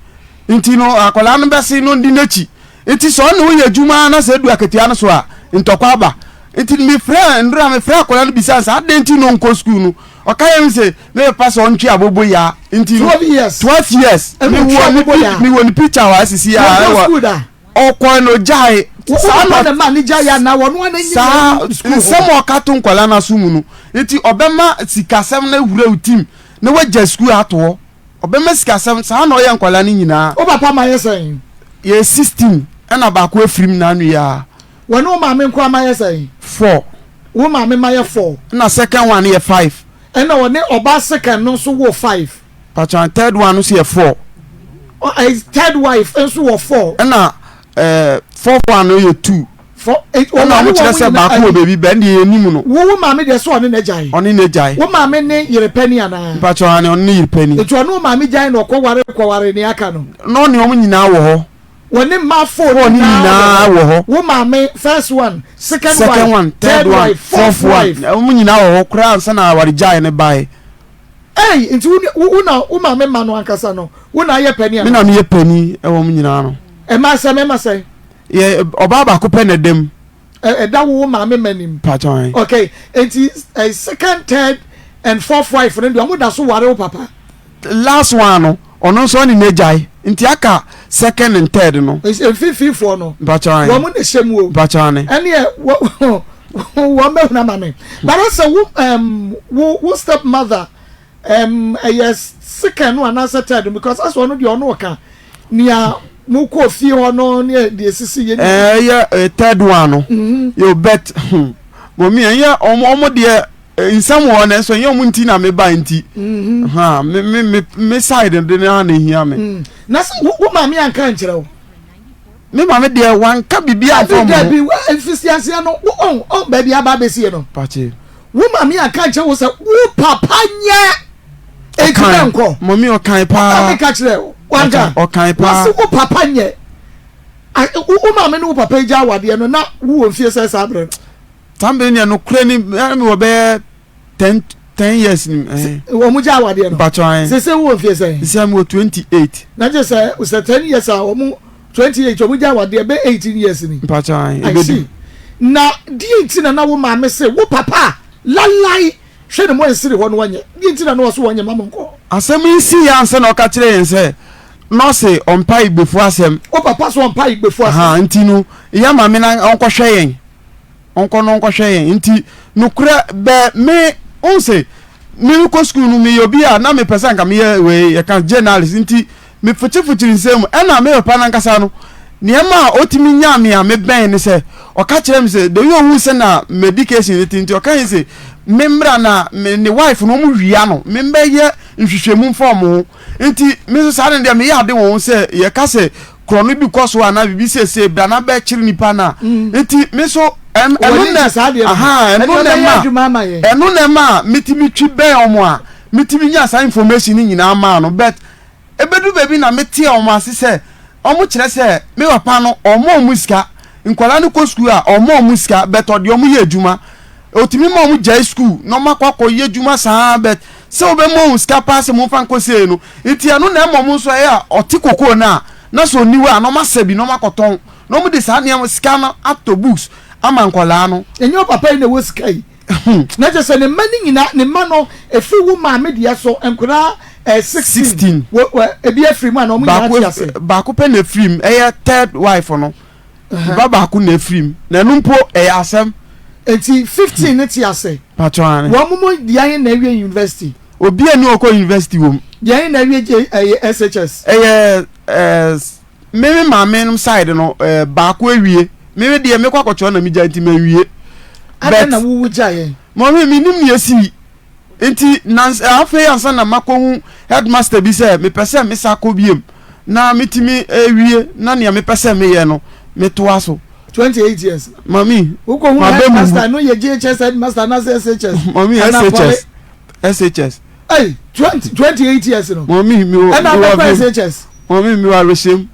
nti no akwadaa no bɛse no ndi n'akyi Nti sɛ ɔne wo yɛ adwuma na sɛ edu akatua no so a, ntɔkwa aba. Nti mefrɛɛ, ndora mefrɛɛ akwadaa no bisaa no sɛ adɛn nti na ɔnkɔ sukuu no. Ɔka yɛn sɛ ne papa sɛ ɔntwe aboboyaa. Nti no, 12 years. 12 years. Ɛna ɔtwe Mewɔ ne aboboyaa. mewɔ ne picture wɔ ha sisi a Wɔnkɔ ɛwɔ sukuu da. ɔkɔe no ogyae. Wo Saa papa na na ma ne gyae anaa wɔn ara na saa nyina sukuu hɔ. nsɛm a ɔka to nkwadaa no aso mu no nti ɔbɛma sikasɛm no awura wo tim na wagya sukuu ato hɔ. Ɔbɛma sikasɛm saa na ɔyɛ nkwadaa no nyinaa. Wo papa ma yɛ sɛn? Yɛyɛ 16 ɛna baako afirim n'ano yi ara. Wɔne wo maame nkoa ma yɛ sɛn? Four. Wo maame ma yɛ four. Ɛna second one no yɛ five. Ɛna ɔne ɔbaa second no nso wɔ five. Patro third one no nso yɛ four. Ɔ third wife nso wɔ four. Ɛna ɛɛ fourth one no yɛ two. Fɔ eh, ɛna ɔmo kyerɛ sɛ baako wɔ baabi bɛn deɛ yɛnim no. Wo wo maame deɛ sɛ ɔne n'agyae. Ɔne n'agyae. Wo maame ne yere panin anaa? Mpakyɛ ɔne ɔne ne yere panin. Nti ɔne wo maame gyae na ɔkɔ ware kɔ ware nea aka no. Na ɔne ɔmo nyinaa wɔ hɔ. Wɔne mma fo ne nyinaa wɔ hɔ. Wo maame first one, second, second one, third wife, fourth wife. Ɔmo nyinaa wɔ hɔ koraa ansa na awaregyae no bae. Ei, nti wo wo na wo maame mma no ankasa no, wo na ayɛ panin anaa? Me na meyɛ panin wɔ ɔmo nyinaa no. Ɛma sɛ mɛma sɛn? Yɛ ɔbaa baako pɛ na ɛda mu. Ɛda wo wo maame mma nim. Pakyɛ. Okay, nti eh, second, third and fourth wife no deɛ ɔmo da so ware wo papa. Last one no, ɔno nso ɔne n'agyae nti aka second and third no. Mfimfinifoɔ no. Mpakyɛ. Wɔn na ɛhyɛ mu o. Mpakyɛ. Ɛneɛ wɔ wɔn bɛhunu ama me. But sɛ wo um, wo wo step mother um, ɛyɛ second no anaasɛ third no because asɛ ɔno deɛ ɔno ɔka nea mo kɔ fie hɔ no ne deɛ esisi yɛ. Ɛyɛ eh, third one no. Mm-hmm. Yo bet hmm. mɔmi ɛnyɛ ɔmo ɔmo deɛ eh, nsɛm wɔ hɔ nanso ɛnyɛ ɔmo nti na me ba nti. Mm-hmm. Ha me me me me side de ne na ehia me. Mm. Na sɛ wo maame anka nkyerɛ wo. Me maame deɛ wanka biribi amfa ɔmo ho. Dabi dabi mfisiaseɛ no wo ɔn ɔn baabi aba abɛsie no. Pakyɛ. Wo maame anka nkyerɛ wo sɛ wo papa nyɛ eti bɛ nkɔ. Mɔmi ɔkan paa. Wo maame ka kyerɛ wo wanka. Ɔkan paa. Wɔsi wo papa nyɛ. Wo maame ne wo papa gya awadeɛ no na wo wɔ mfie sɛ saa berɛ no. Saa berɛ no deɛ nokorɛ ni na mewɔ bɛyɛ 10. 10 years ni. Eh. Wɔn gya awadeɛ no. Mpatsɔ ayɛ. Sese wo wɔ mfie sɛn? Sese mi wɔ 28. Na kyerɛ sɛ sɛ 10 years a wɔn 28 wɔn gya awadeɛ bɛ 18 years ni. Mpatsɔ ayɛ. I see. Na deɛ nti na na wo maame se wo papa lalai hwɛ ne mo nsiri hɔ no wɔnyɛ deɛ nti na na wɔso wɔnyɛ ma mo nkɔ. Asɛm yi si yɛ ansa na ɔka kyerɛ yɛn sɛ nɔɔse ɔmpa igbefo asɛm. Wo papa so ɔmpa igbefo asɛm. Nti no yɛ maame na ɔnkɔhwɛ yɛn. Ɔnkɔ na ɔnkɔhwɛ yɛn. Nti nokorɛ bɛ me wohu se me mekɔ sukuu no meyɛ obi a na mepɛ sɛ anka meyɛ wei yɛka journalist nti mefokyefokyere nsɛm mu ɛna me papa no ankasa no nneɛma a ɔtumi nyaa me a mebɛn ne sɛ ɔka kyerɛ me sɛ the way ɔhu sɛ na medication no ti nti ɔka yɛ sɛ me mmra na me ne wife no ɔmo wia no me mbɛyɛ nhwehwɛmu mfa ɔmo ho nti me nso saa no deɛ meyɛ ade wɔn sɛ yɛka sɛ korɔno bi kɔ so anaa biribi seesei bra na bɛkyere nipa no a mm. nti me nso ɛno na aha ɛno na ɛma ɛno na ɛma a metumi twi bɛn wɔn a metumi nya saa information no nyinaa maa no but ebedu baabi na mete wɔn ase sɛ wɔn kyerɛ sɛ me papa no wɔn a wɔn sika nkwadaa no kɔ sukuu a wɔn a wɔn sika but ɔde wɔn yɛ adwuma otumi ma wɔn gyae sukuu na wɔn akɔ akɔ yɛ adwuma saa but sɛ wɔbɛma wɔn sika paa sɛ wɔn fa nkɔ sei no nti ɛno na ɛma wɔn nso ɛyɛ a ɔte kokoo no a na sɛ ɔni hɔ a na wɔn asɛ bi na wɔn akɔtɔn na wɔn de saa nneɛma sika no atɔ books ama nkwadaa no. Ɛnyɛ ɔpapa yi na ɛwɔ sika yi na kyerɛ sɛ ne mma no nyinaa ne mma no efiri wo maame deɛ so nkwadaa ɛɛ 16 wɔ wɔ ebi afiri mu a na wɔn nyinaa te ase. Baako pɛ na efiri mu ɛyɛ third wife no. Ba baako na efiri mu na ɛno mpo ɛyɛ asɛm. Eti 15 ne te ase. Patro ane. Wɔn mu deɛ ahe na awie university. Obi a ni ɔkɔ university wɔ mu. Deɛ ahe na awie gye ɛyɛ SHS. Ɛyɛ ɛɛ me me maame nom side no ɛɛ baako awie me me deɛ mekɔ akɔtwerɛ na me gya nti manwie. Adɛn na wowu gya yɛn. Mɔmi mi nim nea esi nti nans afei ansa na makɔhu headmaster bi sɛ mepɛ sɛ mesa kɔ biem na metumi ewie na nea mepɛ sɛ meyɛ no metoa so. 28 years. Mami. Wokɔ hu headmaster no yɛ JHS headmaster anaasɛ SHS. Mami SHS. SHS. Hey, 20, 28 years no. Mami mi wɔ ɛna abɛkɔ SHS. Mami mi wɔ awehyɛm.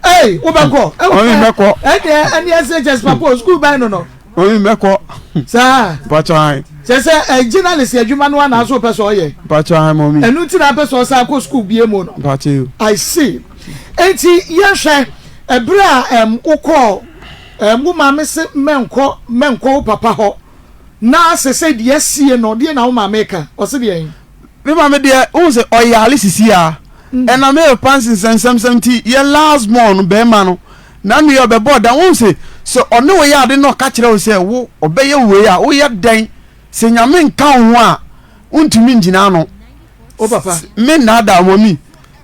Hey, wobɛkɔ. Mami mɛkɔ. Ɛnɛ ɛne SHS papa o school bɛn no no. Mami mɛkɔ. Saa. Mpatsɔ ayi. Kyɛ sɛ ɛ journalist adwuma no ana so pɛ sɛ ɔyɛ. Mpatsɔ ayi mami. Ɛnu ti na apɛ sɛ ɔsan kɔ school bie mu no. Mpatsɔ yi. I see. Enti yɛnhwɛ ɛberɛ a ɛm wokɔɔ ɛm wo maame se mɛnkɔ mɛnkɔ wo papa hɔ na sesei deɛ asie no deɛ na wo maame ka ɔse deɛn? Me maame deɛ wohu sɛ ɔyare sisi a ɛna me papa nsensɛnsɛmsɛm nti yɛ last born no bɛrima no n'ano yɛ ɔbɛbɔ ɔdan wohu sɛ sɛ ɔne wo yɛ ade na ɔka kyerɛ wo sɛ wo ɔbɛyɛ wei a woyɛ dɛn sɛ nyame nka wo ho a wontumi ngyina ano. Wo papa. Me nnaadaa mɔmi.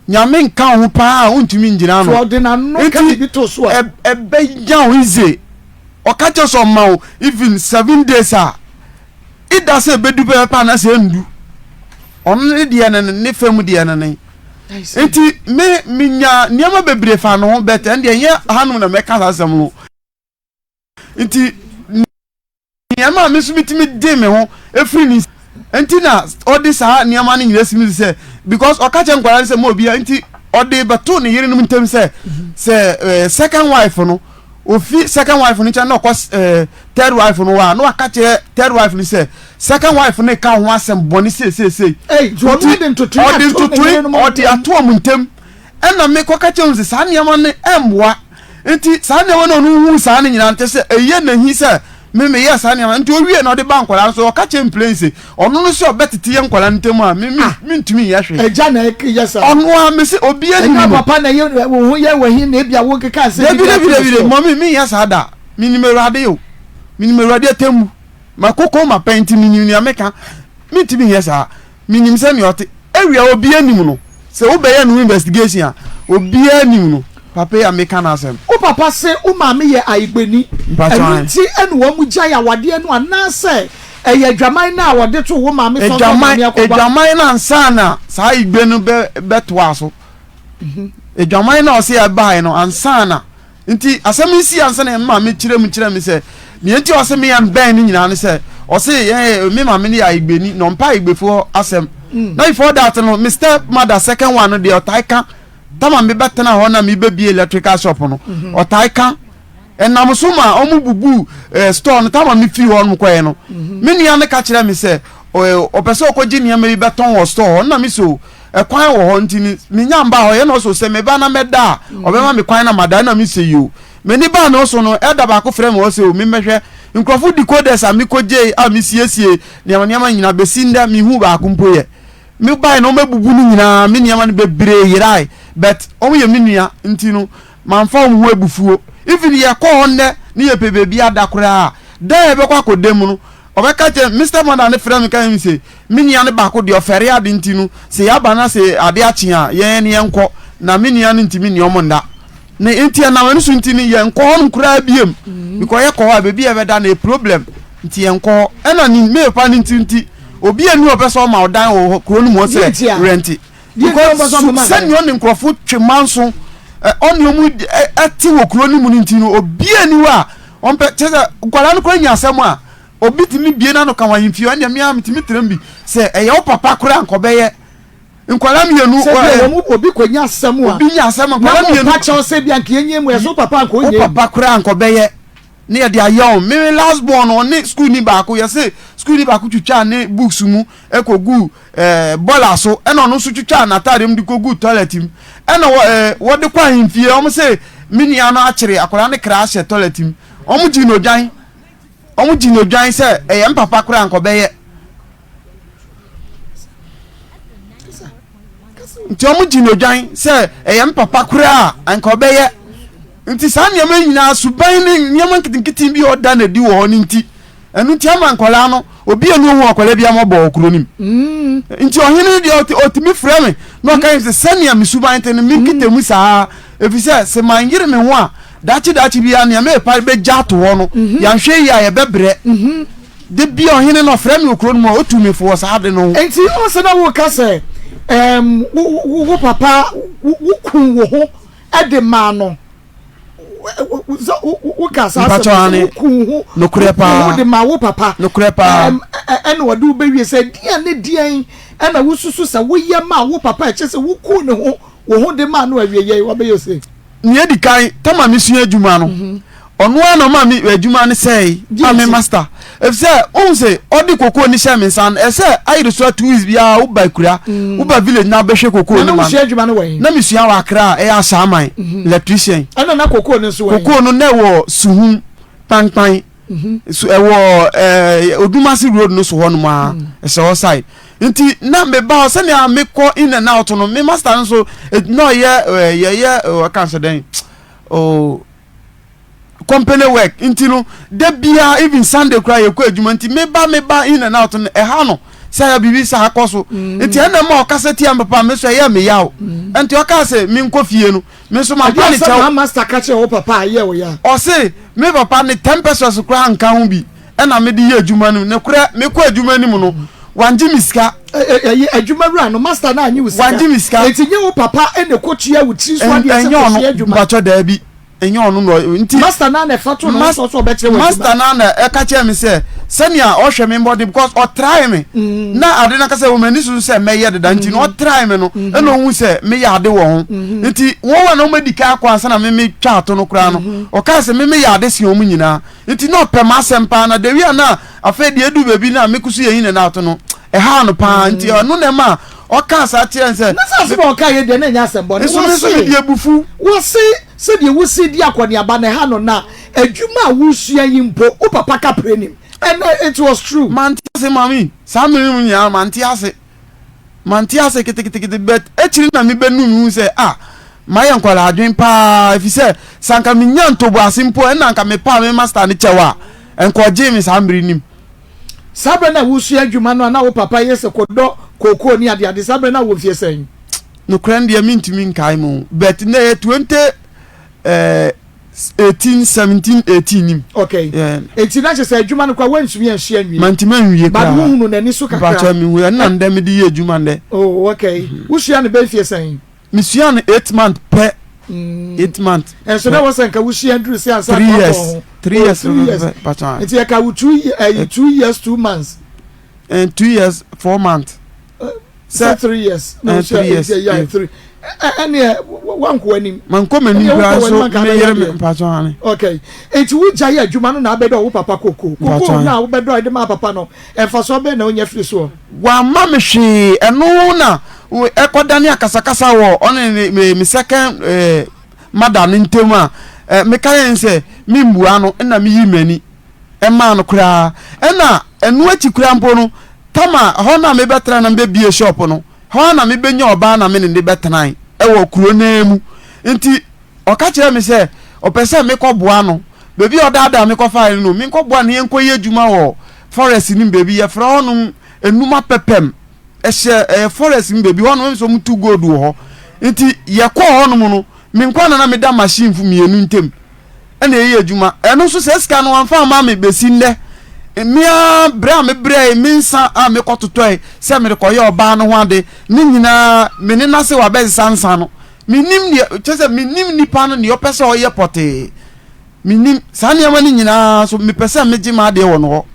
Nyame nka wo ho paa a wontumi ngyina ano. So ɔde n'ano ka biribi to so a. Nti ɛbɛya wo easy. Ɔka kyerɛ sɛ ɔma wo even 7 days a, ida sɛ ɛbɛdu pɛpɛpɛ anaasɛ ɛndu. Ɔno ne deɛ no ne fam deɛ no ne. Nti me menya nneɛma bebree fa ne ho but ɛno deɛ ɛnyɛ hanom na mɛka saa asɛm no. Nti nneɛma a me nso metumi de me ho efiri ne nti na ɔde saa nneɛma no nyinaa si mi sɛ because ɔka kyerɛ nkwadaa no sɛ mo obiara nti ɔde bɛto ne yerenom ntam sɛ sɛ ɛɛ second wife no ofi second wife no nkyɛn na ɔkɔ ɛɛ third wife no wɔ a na waka kyerɛ third wife no sɛ second wife no ka ho asɛm bɔne seeseesei ɔde ntotoe ɔde ato wɔn ntam. Ɛna me kɔka kyerɛ wɔn sɛ saa nneɛma no mmoa. Nti saa nneɛma no ɔno hu saa no nyinaa nte sɛ ɛyɛ n'ahi sɛ me meyɛ saa nneɛma. Nti owie na ɔde ba nkwadaa no so ɔka kyerɛ mplɛn sɛ ɔno no sɛ ɔbɛtete yɛ nkwadaa no ntam a me me ah. mentumi nyɛ hwee. Ɛgya na ɛyɛ saa. Ɔno a me sɛ obi anim no. Ɛnyɛ papa na ɛyɛ wo ho yɛ wahi na ebi a wo nkeka asɛm bi. Dabi dabi dabi dabi mɔmi menyɛ saa da. Menim Awurade o. Menim Awurade atemmu. Makoko mapɛn nti menim nea meka. Mentumi nyɛ saa. Menim sɛnea ɔte. Awia obiara nim no. Sɛ wobɛyɛ ne ho investigation a, obiara nim no. Papa yi a meka n'asɛm. Wo papa se wo maame yɛ ayigbeni, ɛno nti na wɔn gyae awadeɛ no anaasɛ ɛyɛ adwaman no a wɔde too wo maame so ansa maame akɔba? Adwaman no ansa na saa ayigbe no bɛtoa so. Adwaman no a ɔse ɛbaeɛ no ansa na. Nti asɛm yi sii ansa na me maame kyerɛ mu kyerɛ me sɛ nea nti a ɔse me yɛn bɛn no nyinaa ne sɛ ɔse yɛn me maame no yɛ ayigbeni na ɔmpɛ ayigbefoɔ asɛm. Mm. Na before that no me step mother second one no deɛ ɔtae ka tama me bɛtena hɔ na me bɛbie electrical shop no mm-hmm. ɔtae ka ɛnam so ma ɔmo bubu eh, store no tama me firi hɔ nom kɔɛ no mm-hmm. me nua no ka kyerɛ me sɛ. Ɔpɛ sɛ ɔkɔgye nneɛma bi bɛtɔn wɔ store hɔ. Nna me so ɛkwan wɔ hɔ nti no menya mbaa hɔ. Ɛna ɔse sɛ meba na mɛda a ɔbɛma me kwan na mada. Ɛna me se yoo. M'ani baa me ho so no elder baako frɛ me ɔse o memmɛhwɛ nkurɔfo decoders a mekɔgyei a mesiesie nneɛma nneɛma nyinaa bɛsi ndɛ menhuu baako mpo yɛ. Me bae no wɔabubu ne nyinaa me nneɛma no bebree yerae but wɔn yɛ me nua nti no manfa wɔn ho abufuo. Even yɛkɔ hɔ nnɛ ne yɛpɛ baabi ada koraa a dan a yɛbɛkɔ akɔda mu no Ɔbɛka kyerɛ me, me stepmother no frɛ me ka kyerɛ me se, me nua no baako deɛ ɔfɛre ade nti no, sɛ yɛaba na sɛ ade akye a, yɛn ne yɛnkɔ, na me nua no ntumi ne wɔn nna. Na nti ɛnam ɛno so nti no, yɛnkɔ hɔnom koraa biom. Because yɛkɔ hɔ a, baabi a yɛbɛda no yɛ problem, nti yɛnkɔ hɔ. Ɛna ne me papa no nti nti, obi a ni ɔpɛ sɛ ɔma ɔdan wɔ hɔ kuro no mu hɔ sɛ rɛnte. Because sɛnea ɔne nkurɔfo twe manso, ɔne wɔn ɛte wɔ kuro no mu no nti no, obi a ni hɔ a Ɔmpɛ, kyerɛ sɛ nkwadaa no koraa nya asɛm a, obi tumi bue n'ano ka wɔn ahemfie, ɛnneɛ me ara metumi tena mu bi. Sɛ ɛyɛ wo papa koraa anka ɔbɛyɛ. Nkwadaa mmienu. Sɛ bi a wɔn obi kɔ nya asɛm a. Obi nya asɛm a nkwadaa mmienu. Na mo pa kyɛw sɛ bi anka yɛnyɛ mu, ɛsɛ wo papa anka ɔnyɛ mu. Wo papa koraa anka ɔbɛyɛ. Ne yɛde ayɛ wɔn. Me me last born no, ɔne sukuuni baako, yɛse sukuuni baako twitwaa ne books mu kɔguu ɛɛ bɔɔla so ɛna ɔno nso twitwaa n'atadeɛ mu de kɔguu toilet mu ɛna wɔ ɛɛ wɔde kɔ ahemfie wɔn se me nua no akyere akwadaa no kra ahyɛ toilet mu wɔn gyi no dwan wɔn gyi no dwan sɛ ɛyɛ mpapa koraa nkɔbɛyɛ nti wɔn gyi no dwan sɛ ɛyɛ mpapa koraa nka ɔbɛyɛ nti saa nneɛma nyinaa suban ne nneɛma nketenkete bi a ɔda n'adi wɔ hɔ no nti. Ɛno nti ama nkwadaa no, obi a ohu akwadaa bi ama bɔ wɔ kuro no mu. Mm. Nti ɔhene no deɛ ɔtumi frɛ me na ɔka yɛn sɛ sɛnea me suban te no menkita mu saa ɛfiri sɛ sɛ manyere me ho a daakye daakye biara nea merepa bɛgya ato hɔ no mhm. yɛanhwɛ yie a yɛbɛbrɛ mhm. de bia ɔhene no ɔfrɛ me wɔ kuro no mu a ɔtu me fo wɔ saa ade no ho. Nti ɔsɛ na woka sɛ wo papa wo kun wo ho de maa no woka saa asɛm sɛ woku ho nokorɛ paa wo de ma wo papa nokorɛ paa ɛna ɔde wo bɛwie sɛ deɛn ne deɛn ɛna wosusu sɛ woyɛ ma wo papa ɛkyɛ sɛ woku ne ho wo ho de ma no awie yɛ wabɛyɛ ose nea edi kan tama mesua adwuma no mhm. Ɔno ara na ɔmaa me adwuma no sɛe a me master. Efisɛ wohu sɛ ɔde kokoo no hyɛɛ me nsa no, ɛsɛ ayere so a 2 weeks biara woba akura, woba village na wobɛhwɛ kokoo no ma no. Na mesua wɔ Accra a ɛyɛ Ashaiman, electrician. Ɛna na kokoo no nso wɔ he? Kokoo no na ɛwɔ Suhum, Kpankpan, so ɛwɔ ɛɛ Odumase road no so hɔnom ara, ɛhyɛ hɔ side. Nti na meba hɔ sɛnea mekɔ in and out no, me master no nso na ɔyɛ ɛɛ yɛyɛ ɔka sɛ dɛn oh. company work nti no da biara even Sunday koraa yɛkɔ adwuma nti meba meba in and out no ɛha no sɛ ya biribi saa kɔ so mm. nti ɛna ma ɔkasa tia me papa me so ɛyɛ me yaw mm. nti ɔkaa sɛ menkɔ fie no me nso mampa ne kyɛw master ka kyerɛ wo papa ayɛ wo ya ɔse me papa ne 10 pesos koraa nka ho bi ɛna mede yɛ adwuma no ne korɛ mekɔ adwuma no mu no wangye me sika ɛyɛ adwuma wura no master na anyi wo sika wangye me sika eti nye wo papa ɛna ekotua wo tiri so adeɛ sɛ kɔsua adwuma mpatsɔ daabi ɛnyɛ ɔno na nti master na na ɛfa to no so so ɔbɛkyerɛ wɔ adwuma master na na ɛka kyerɛ me sɛ sɛnea ɔhwɛ me mbɔden because ɔtrae me mm. na ade na kasa wɔ m'ani so sɛ mɛyɛ deda nti na mm. ɔtrae me no mm-hmm. ɛna ohun sɛ meyɛ ade wɔ ho mm-hmm. nti wɔn a na wɔn adi kan akɔ ansa na me me twa ato no koraa no mm-hmm. ɔkaa sɛ me meyɛ ade sen wɔn nyinaa Nti na ɔpɛ m'asɛm paa na Dewi a na afei deɛ edu baabi na me kusu yɛ yi na na ato no ɛhaa no paa nti ɔno na ɛma ɔkaa saa kyerɛ n sɛ. Na sɛ asɛm a ɔkaa yɛ deɛ na ɛnyɛ asɛm bɔne. Nso me nso mede abufuw. Wɔse sɛdeɛ wosi di akɔneaba no ɛha no na adwuma a wosua yi mpo wo papa kaprɛ nim and it was true. Mante ase mummy saa mmere no mu nyinaa mante ase. Mante ase keteketekete but akyiri na mebɛnu me hu sɛ ah mayɛ nkwadaa adwen paa efisɛ sɛ anka menya ntoboase mpo ɛna anka mepaa me master no kyɛw a ɛnka ɔgyee me saa mmere nim. Saa berɛ no a wosua adwuma no a na wo papa yɛ sɛ kɔdɔ kookoo ne adeade saa berɛ no a wɔ mfeɛ sɛn? Nokorɛ no deɛ mentumi nkae mu but na ɛyɛ 20 eh, 18 17 18 nim. Okay. Yeah. Eti na kyerɛ sɛ adwuma no koraa woantumi ansua nwie. Mantumi anwie koraa. But wohunu n'ani so kakra. Mpakyɛ mehu ɛna ndɛ mede yɛ adwuma ndɛ. Oh okay. Mm -hmm. Wosua no bɛyɛ fie sɛn? Mesua no 8 month pɛ. Mm. 8 month. Ɛnso na wɔsɛ nka wosua nduru sɛ ansa 3 years. 3 years. 3 years. Mpakyɛ. Nti yɛka wo 2 2 years 2 months. And 2 years 4 months. Sɛ 3 years. Na wosua 3 years. Yeah, 3. Ɛneɛ wankɔ w'anim. Mankɔ m'anim koraa nso me yere me mpatsɔ ane. Okay, nti wo gyae adwuma no na abɛdɔ wo papa koko. Koko no a wobɛdɔ de maa papa no, mfasoɔ bɛn na wonya firi soɔ? Wamma me hwee, ɛno na ɛkɔdane akasakasa wɔ ɔne ne me second eh, mother no ntam a eh, meka yɛn sɛ memmua no na meyii m'ani ɛmaa no koraa. Ɛna ɛno akyi koraa mpo no, tama hɔ no a mebɛtena na mebɛbie shop no, Hɔ ara na mebɛnya ɔbaa na me ne no bɛtenae wɔ kuro no ara mu. Nti ɔka kyerɛɛ me sɛ ɔpɛ sɛ mekɔboa no. Baabi a ɔdaadaa me kɔfaeɛ no no, menkɔboa no na yɛnkɔyɛ adwuma wɔ forest no mu baabi. Yɛfrɛ hɔnom Enuma Pɛpɛm. Ɛhyɛ ɛyɛ forest mu baabi. Hɔnom nso wɔtu gold wɔ hɔ. Nti yɛkɔɔ hɔnom no, me nko ara na na meda machine mmienu ntam. na ɛyɛ adwuma. Ɛno nso saa sika no wɔamfa amma me bɛsi nnɛ. Me ara berɛ a mebrɛe, me nsa a mekɔtotɔe sɛ merekɔyɛ ɔbaa no ho ade ne nyinaa me ne no ase wabɛsesa nsa no. Mennim deɛ, kyerɛ sɛ mennim nipa no deɛ ɔpɛ sɛ ɔyɛ pɔtee. Mennim. Saa nneɛma no nyinaa nso mepɛ sɛ megye m'adeɛ wɔ no hɔ.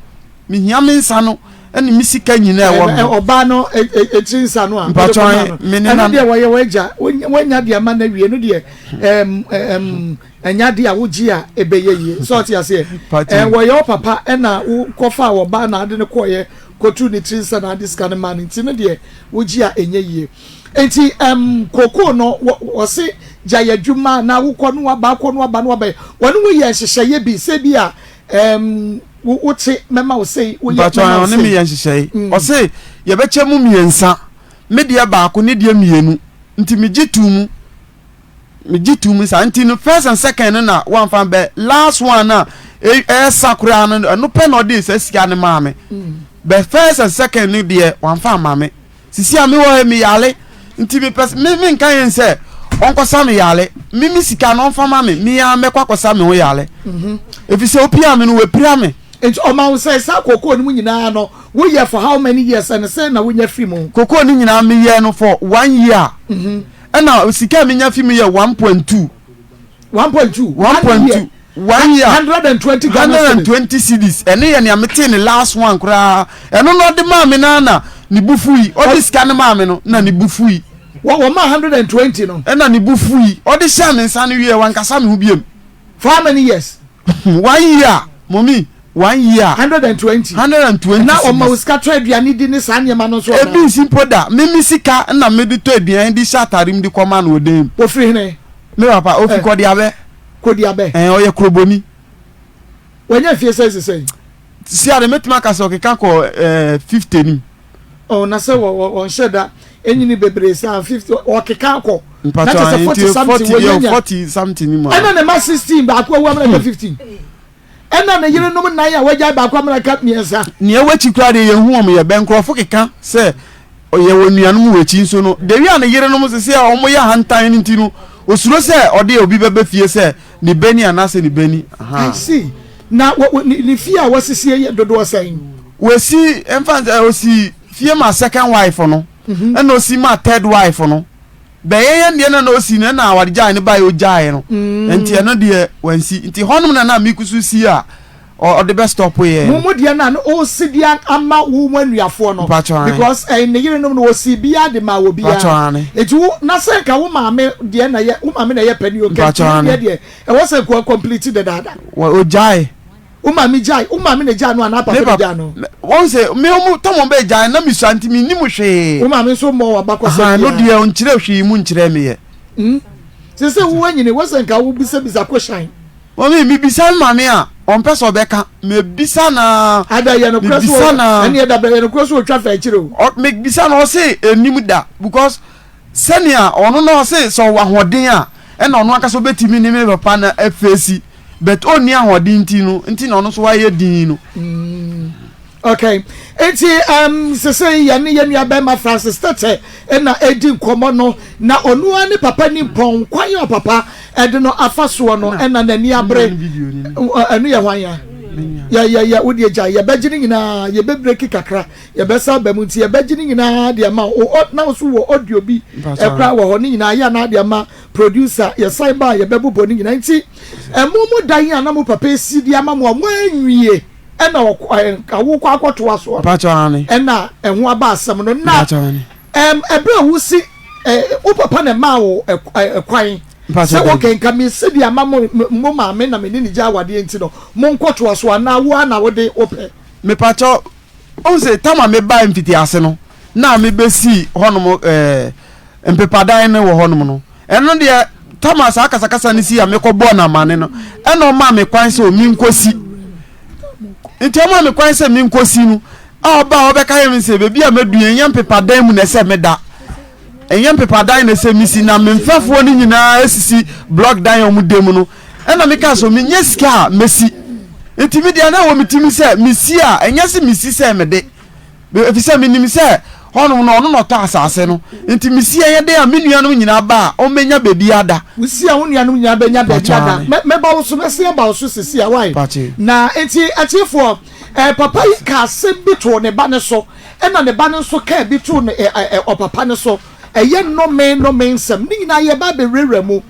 Mehia me nsa no ne me sika nyinaa ɛwɔ me hɔ. Ɔbaa no etiri nsa no a wode kɔma no, ɛno deɛ wɔyɛ w'agya, woanya deɛ ama no awie no deɛ ɛm ɛm. Ɛnyɛ ade a wogye a ɛbɛyɛ yie. So ɔte aseɛ? Ɛɛ wɔyɛ wo papa ɛna wokɔfaa wɔ ba na ade no kɔɔyɛ kɔtuu ne tiri nsa na ade sika no maa no nti no deɛ wogye a ɛnyɛ yie. Nti ɛm kokoo no wɔ wɔse gyae adwuma na wokɔ no waba akɔ no waba no waba wɔne wo yɛ nhyehyɛeɛ bi sɛ bi a ɛm wo wote mɛma wo sei woyɛ Mpakyɛ mɛma wo ɔne me sei. yɛ nhyehyɛe. Mm. Ɔse yɛbɛkyɛ mu mmiɛnsa, me deɛ baako ne deɛ mmienu. Nti megye too mu. Megye to mu saa nti no first and second no na wamfa bɛ last one na ɛsa koraa no ɛno pɛ na ɔde saa sika no maa me bɛ first and second no deɛ wamfa ama me sisi a mewɔ ha me yale nti mepɛ me me nka yɛn sɛ ɔnkɔsa me yale me me sika no ɔmfa ma me me ara mɛkɔ akɔsa me ho yale mhm. efisɛ opia me no wapira me. Nti ɔma wo sɛ saa kokoo no mu nyinaa no woyɛ for how many years ɛne sɛ na wonya firi mu? Kokoo no nyinaa meyɛ no for one year. Mm -hmm. Ɛna sika a menya fi mu yɛ 1.2. 1.2. 1.2. One year. 120 Ghana cedis. 120 cedis. Ɛne yɛ nea metee ne last one koraa. Ɛno na ɔde maa me na na ne bu fui. Ɔde sika no maa me no na ne bu fui. Wɔ wɔn maa 120 no. Ɛna ne bu fui. Ɔde hyɛɛ me nsa no wie wankasa me ho biem. For how many years? One year mummy one year. 120. 120. Na ɔma wo sika tɔ aduane di ne saa nneɛma no nso anaa? Ebi nsi mpo da. Me me sika na mede tɔ aduane de hyɛ atare mu de kɔma no wɔ dan mu. Ofiri hene? Me papa ofi eh. Kɔdiabɛ. Kɔdiabɛ. Ɛn ɔyɛ kuroboni. Wanya mfie sɛn sesɛn? Si ade mɛtumi aka sɛ ɔkeka kɔ ɛɛ eh, 50 nim. Oh, na sɛ wɔnhyɛ da ɛnyini bebree saa 50 ɔkeka akɔ. Na kyɛ sɛ 40 something wɔnyanya. 40 something ni mu. Ɛna ne ma 16 baako awu amena ka 15. Ɛna ne yerenom nan a wagyae baako amena ka mmiɛnsa. Nea ɛwɔ akyi koraa deɛ yɛnhu wɔn yɛ bɛ nkurɔfo keka sɛ yɛwɔ nuanom wɔ akyi nso no dewi a ne yerenom sese a wɔyɛ ahantan no nti no osuro sɛ ɔde obi bɛbɛ fie sɛ ne bani anaasɛ ne bani. I see. Na ne fie a wasisie yɛ dodoɔ sɛn? Wasi mfa sɛ osi fie ma second wife no mhm. ɛna osi ma third wife no. Bɛyɛ yɛn deɛ na na osi no ɛna awaregyae no baeɛ ogyaeɛ no mm. nti ɛno deɛ wansi nti hɔnom na na mekusu si a ɔde bɛ stop yɛ. Mo mo deɛ na no osi deɛ ama wo mo anuafoɔ no because ɛyɛ ne yerenom no osi bia de ma wɔ bia nti wo na sɛ nka wo maame deɛ na yɛ wo maame na yɛ pɛ ne o kɛ deɛ deɛ ɛwɔ sɛ nkoa complete dadaada. Ogyae. Wo maame gyae, wo maame na egyaa no anaa papa na egyaa no? Wɔn sɛ me ɔmo tɔm ɔmo bɛ gyae na misua nti mi nim hwee. Wo maame nso mmɔ w'abakɔsɛm biara. No deɛ ɔnkyerɛ hwee mu nkyerɛ me yɛ. Hmm. Sɛ sɛ wo anyini, wɔ sɛ nka wo bisa bisa kohyɛn. Mami, mi bisa mi maame a, ɔmpɛ sɛ ɔbɛka. Me bisa na. Ada yɛ no korɛ so. Ɛne ɛda bɛ yɛ no korɛ so otwa fɛ akyire o. Ɔ me bisa na ɔse enim da because Sɛnea ɔno na ɔse sɛ ɔwɔ ahoɔden a ɛna ɔno ankasa obetumi ne me papa no afeesi but onni ahoɔden nti no nti na ɔno nso wayɛ din no. Mm. Okay. Nti um, sese yɛne yɛn nua bɛrima Francis Tete na edi nkɔmɔ no na ɔno ara ne papa ni mpɔn kwan a papa ɛde no afa soɔ no ɛna n'ani abere ɛno yɛ hwan ya yɛ yɛ yɛ wodeɛ gya yɛbɛgye ne nyinaa yɛbɛbreki kakra Yɛbɛsa aba mu nti yɛbɛgye ne nyinaa de ama wo. Na wo so wɔ audio bi ɛkora wɔ hɔ ne nyinaa yɛ anaa de ama producer. Yɛsan ba a yɛbɛbobɔ ne nyinaa nti ɛmo mo dan a na mo papa esi de ama mo a mo anwie ɛna awokɔ akɔtoa soɔ no ɛna ɛho aba asɛm no na ɛm ɛberɛ a wosi. Wo papa na ɛmaa wo kwan sɛ wɔkɛ nka mesi de ama mo mo maame na me ne ne gya awadeɛ nti no monkɔtoa so anaa wo ara na wode wopɛ? Mepakyɛw, wohu sɛ tam a mebae mfitiase no na mebesii hɔnom ɛɛ mpepadan no wɔ hɔnom no, ɛno deɛ tam a saa kasakasa no sii a mekɔbɔɔ no amane no, ɛna ɔmaa me kwan sɛ menkɔsi. Nti ɔmaa me kwan sɛ menkɔsi no, a ɔba a ɔbɛka yɛ me sɛ baabi a madu yi, ɛnyɛ mpepadan mu na ɛsɛ meda. Ɛnyɛ mpepadan na ɛsɛ mesi na me mfɛfoɔ no nyinaa asisi blɔk dan a wɔda mu no. Ɛna mekaa sɛ menyɛ sika a mɛsi. Nti me deɛ na ɛwɔ me tirim sɛ mesi a ɛnyɛ sɛ mesi sɛ mede. Ɛfiri sɛ menim sɛ hɔnom no ɔno na ɔtɔ asase no. Nti mesi ɛyɛ dɛn a me nuanom nyinaa ba a wɔmmɛnya baabi ada. Wosi a wo nuanom nyinaa bɛnya baabi ada. Mɛba wo so, mɛsen aba wo so sisi a, wai. Na nti atiefoɔ, eh, papa yi kaa asɛm bi too ne ba no so, ɛna ne ba no nso kaa bi too ne, eh, eh, ɔpapa no so. Ɛyɛ nnome nnome nsɛm. Ne nyinaa yɛba abɛwurawura mu.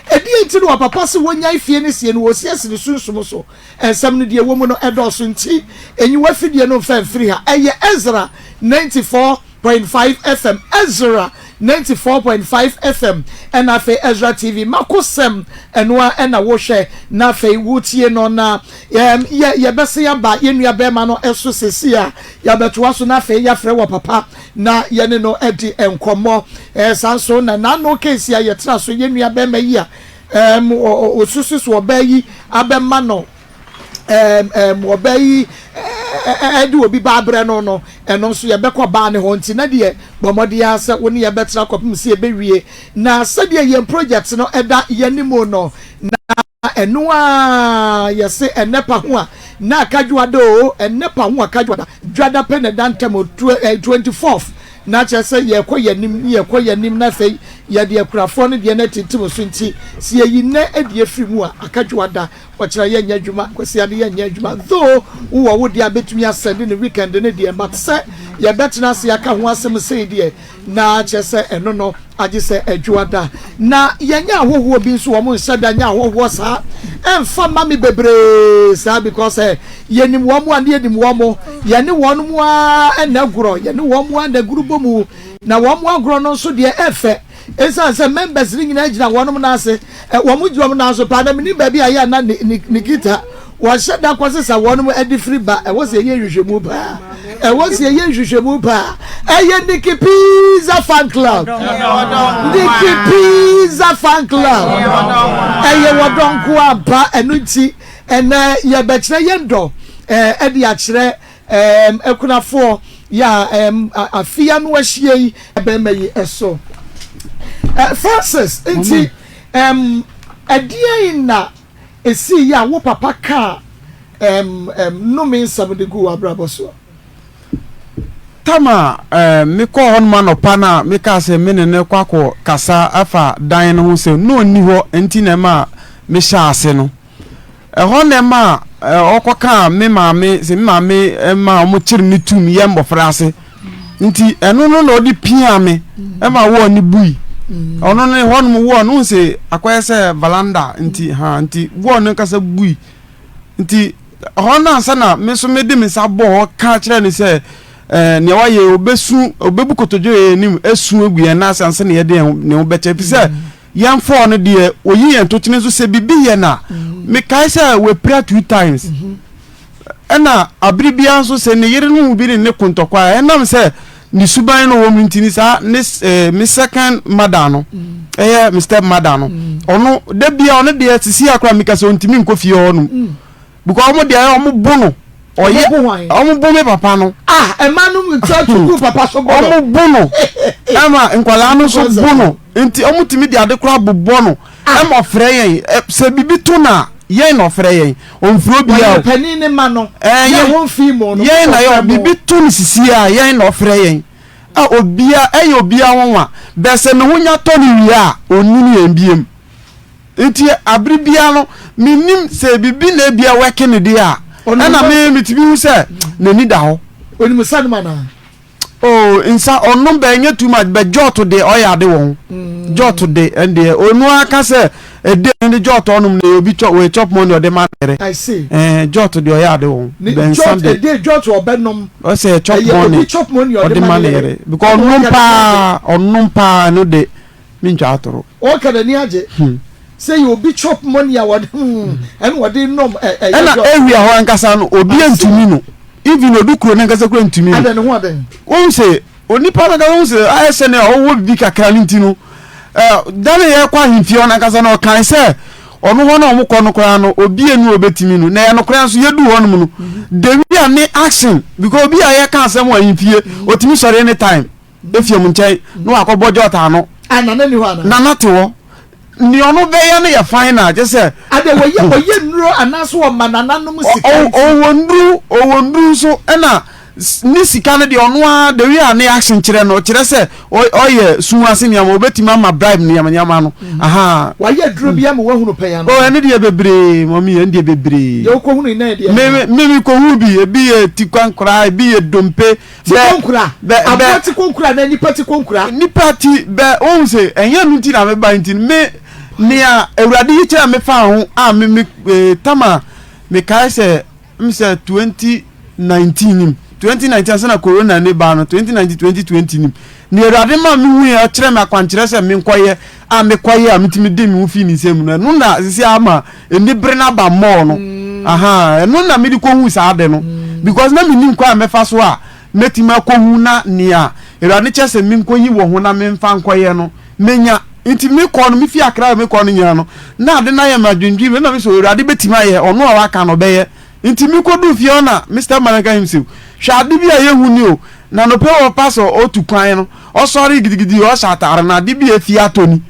Ɛdeɛn nti na ɔpapa se wɔnyae fie no sie no, wɔsi asi ne sunsum so? Nsɛm no, deɛ ɛwɔ mu no ɛdɔɔso nti, nyi w'afidie no mfa mfiri ha. Ɛyɛ Ezra 94.5 FM, Ezra 94.5 FM, ɛna afei Ezra TV. Makosɛm, ɛno ara ɛna wohwɛ na afei wotie no. Na yɛ, yɛbɛsen aba yɛn nua bɛrima no so seesei a, yɛabɛtoa so na afei yɛafrɛ wɔ papa na yɛne no adi nkɔmmɔ. Ɛɛ, saa nso na n'ano case a yɛtena so, yɛn nua bɛrima yi a ɛɛm, ɔsusu so ɔbaa yi abɛma no ɛɛm, ɛɛm, ɔbaa yi ɛde obi ba abrɛ no no, ɛno nso yɛbɛkɔ baa ne hɔ. Nti na deɛ bɔ mmɔden ara sɛ wo ne yɛbɛtena kɔpem sɛ yɛbɛwie. Na sɛdeɛ yɛn project no ɛda yɛn anim no, na ɛno ara yɛse ɛnɛ pa ho a na aka dwoada o, ɛnɛ pa ho aka dwoada, dwoada pɛ na ɛda ntam o, 24th, na kyerɛ sɛ yɛrekɔ yɛn anim, ne yɛrekɔ yɛn anim, na afei yɛde akurafoɔ no deɛ no atintim so. Nti sɛ yɛyi nnɛ deɛ firi mu a, aka dwoada, ɔkyena yɛnyɛ adwuma, Kwasiada yɛnyɛ adwuma, though wowɔ wo deɛ a bɛtumi asɛnde no weekend no deɛ, but sɛ yɛbɛtena ase aka ho asɛm sei deɛ, na kyerɛ sɛ ɛno no agye sɛ adwoada. Na yɛnyɛ ahɔhoɔ bi nso, wɔn nhyɛ da nyɛ ahɔhoɔ saa ɛmfa mma me bebree saa, because eh, yɛnim wɔn a ne yɛnim wɔn, yɛne wɔn mu ara ɛna agorɔ, yɛne wɔn mu ara na aguru bɔ mu, na wɔn agorɔ no nso deɛ ɛfɛ. Esiane sɛ members no nyinaa gyina wɔnom nan ase, wɔn gyina wɔn nan so paa, na menim baabi a yɛ a na ne ne ne guitar wɔhyɛ da kɔsesa wɔnom de firi ba. Ɛwɔ sɛ yɛyɛ nhwehwɛmu paa. Ɛwɔ sɛ yɛyɛ nhwehwɛmu paa. Ɛyɛ Nikki Pizza Fan Club. Nikki Pizza Fan Club. Ɛyɛ wɔdɔ nko ampa. Ɛno nti ɛnɛ yɛbɛkyerɛ yɛn dɔ ɛde akyerɛ Ɛɛm akunafoɔ yɛ a ɛɛm afe yi ano ahyia yi bɛrima yi so. Ɛ Francis nti ɛɛm ɛdeɛn na ɛsii yɛ a wo papa kaa ɛɛm ɛɛm nnome nsɛm de guu w'abrabɔ soɔ? Tam a ɛɛm mekɔɔ hɔnom anɔpa no a mekaa sɛ me ne no rekɔ akɔ kasa afa dan no ho sɛ na ɔnni hɔ nti na ɛmaa mehyɛɛ ase no. Ɛhɔ na ɛma ɔkɔkaa me maame sɛ me maame ma wɔkyere no tum yɛ mmɔfra ase. Nti ɛno no na ɔde pia me ɛma wɔɔ ne bui. Ɔno ne hɔnom wɔɔ no sɛ akɔyɛ sɛ valanda nti ha nti wɔɔ no nkasa bui. Nti hɔ no ansa na me nso mede me nsa bɔɔ hɔ ka kyerɛ no sɛ ɛɛ nea wayɛ obesu obebu kotodwe yɛn anim esu agu yɛn nan ase ansa na yɛde ne ho bɛkyɛ fi sɛ Yɛn fɔɔ no deɛ oyi yɛn tokyene nso sɛ biribi yɛ na mekae sɛ wapira two times ɛna abere biara nso sɛ ne yere no mu bi ne ne kontɔkwa a ɛnam sɛ ne suban no wɔ mu nti ne saa ne eh, me second mother no ɛyɛ me step mother no ɔno da bia ɔno deɛ sisi akora meka sɛ ɔntumi nkɔ fie hɔ nom because ɔmo deɛ ɔmo bo no ɔyɛ ɔmo bo me papa no. ah ɛma no ntura tugu papa so bɔ no. ɔmo bo no ɛma nkwadaa no nso bo no nti ɔmo tumi de ade koraa bobɔ no ah. ɛma ɔfrɛ yɛn sɛ bibi to na yɛn na ɔfrɛ yɛn ɔnfrɛ obiara o. panin ne ma no yɛn ho nfi mu no yɛn na yɛ bibi to no sisi a yɛn na ɔfrɛ yɛn a obia ɛyɛ obia nwanwa bɛsɛ ne ho nya tɔ no wie a ɔnnim yɛn biem. Nti abere biara no menim sɛ biribi na ebia wɛke ne deɛ a ɛna me metumi hu sɛ n'ani da hɔ. Onim nsa nom anaa? Oh, nsa ɔnom bɛ ɛnyɛ too much bɛ jɔt de ɔyɛ ade wɔ ho. Mm. Jɔt de ɛndeɛ ɔno aka sɛ ɛde ne jɔt ɔnom na obi chop wɔ chop money ɔde ma ne yere. I see. Ɛɛ jɔt de ɔyɛ ade wɔ ho. Bɛ nsa de. Ɛde jɔt ɔbɛnom. Ɔsɛ chop money. Obi chop money ɔde ma ne yere. Because ɔnom paa ɔnom paa ɛno de mentwa atoro. Ɔka n'ani agye. Hmm. Sɛ yɛ obi chop money a wɔde hmm ɛna wɔde nom ɛ ɛyɛ Ɛna area hɔ ankasa no obi ntumi no even odu kuro no ankasa kura ntumi no. Adɛn ne ho adɛn? Wɔn sɛ onipa no ankasa wɔn sɛ ayɛ sɛ nea ɔwɔ bibi kakra no nti no ɛɛ da no yɛkɔ ahemfie hɔ no ankasa no ɔkan sɛ ɔno hɔ na wɔn kɔ no koraa no obi enu obetumi no na ɛyɛ no koraa nso yɛdu hɔ nom no the way a ne action because obi a yɛka asɛm wɔ ahemfie otumi sɔre anytime. Ephraim nkyɛn na wakɔbɔ Jot ano. Ah, Nana ni hɔ ana? Nana te hɔ. Nea ɔno bɛyɛ no yɛ final, kyɛ sɛ. Ade wɔyɛ ɔyɛ nnuro anaasɛ ɔma nananom sika nti. Ɔwɔ nnuru, ɔwɔ nnuru nso ɛna ne sika no deɛ ɔno ara the way a ne action kyerɛ no ɔkyerɛ sɛ ɔyɛ sum ase nneɛma ɔbɛtumi ama bribe nneɛma nneɛma no mm. aha. Wayɛ aduro bi ama wahunu pɛn ano. Ɔ ɛno deɛ bebree mɔmi ɛno deɛ bebree. Deɛ wokɔhunu nyinaa deɛ. Me me me kɔhunu bi ebi yɛ tikwankora ebi yɛ dompe. Ti konkura. Aboa ti konkura anaa nipa ti konkura. Nipa ti bɛ ohun sɛ ɛnyɛ no nti na me ba nti me nea awurade yi kyerɛ me fa ho a me me eh, tama mekae sɛ m sɛ 2019 nim 2019 ansa na corona ne ba no 2019 2020 nim nea awurade ma me hu yɛ ɔkyerɛ me akwankyerɛ sɛ menkɔyɛ a mekɔyɛ a metumi de me ho fi ne nsam no ɛno na sisi ama anibere no aba mmɔɔ no mm. aha ɛno na mede kɔhu saa ade no mm. because na menim kwan a mɛfa so a mɛtumi akɔhu na nea awurade kyɛ sɛ menkɔyi wɔ ho na memfa nkɔyɛ no menya nti mekɔ no mefi akra mekɔ no nyinaa no na ade no ayɛ me adwendwen na mesɛ awurade bɛtumi ayɛ ɔno a waka no ɔbɛyɛ nti mekɔdu fie hɔ na Mr. Manaka him sɛ hwɛ ade bi a yɛhu ni o na nɔpɛ wɔ pa sɛ ɔtu kwan no ɔsɔre gidigidi ɔhyɛ atare no ade bi a ɛfie atɔ ni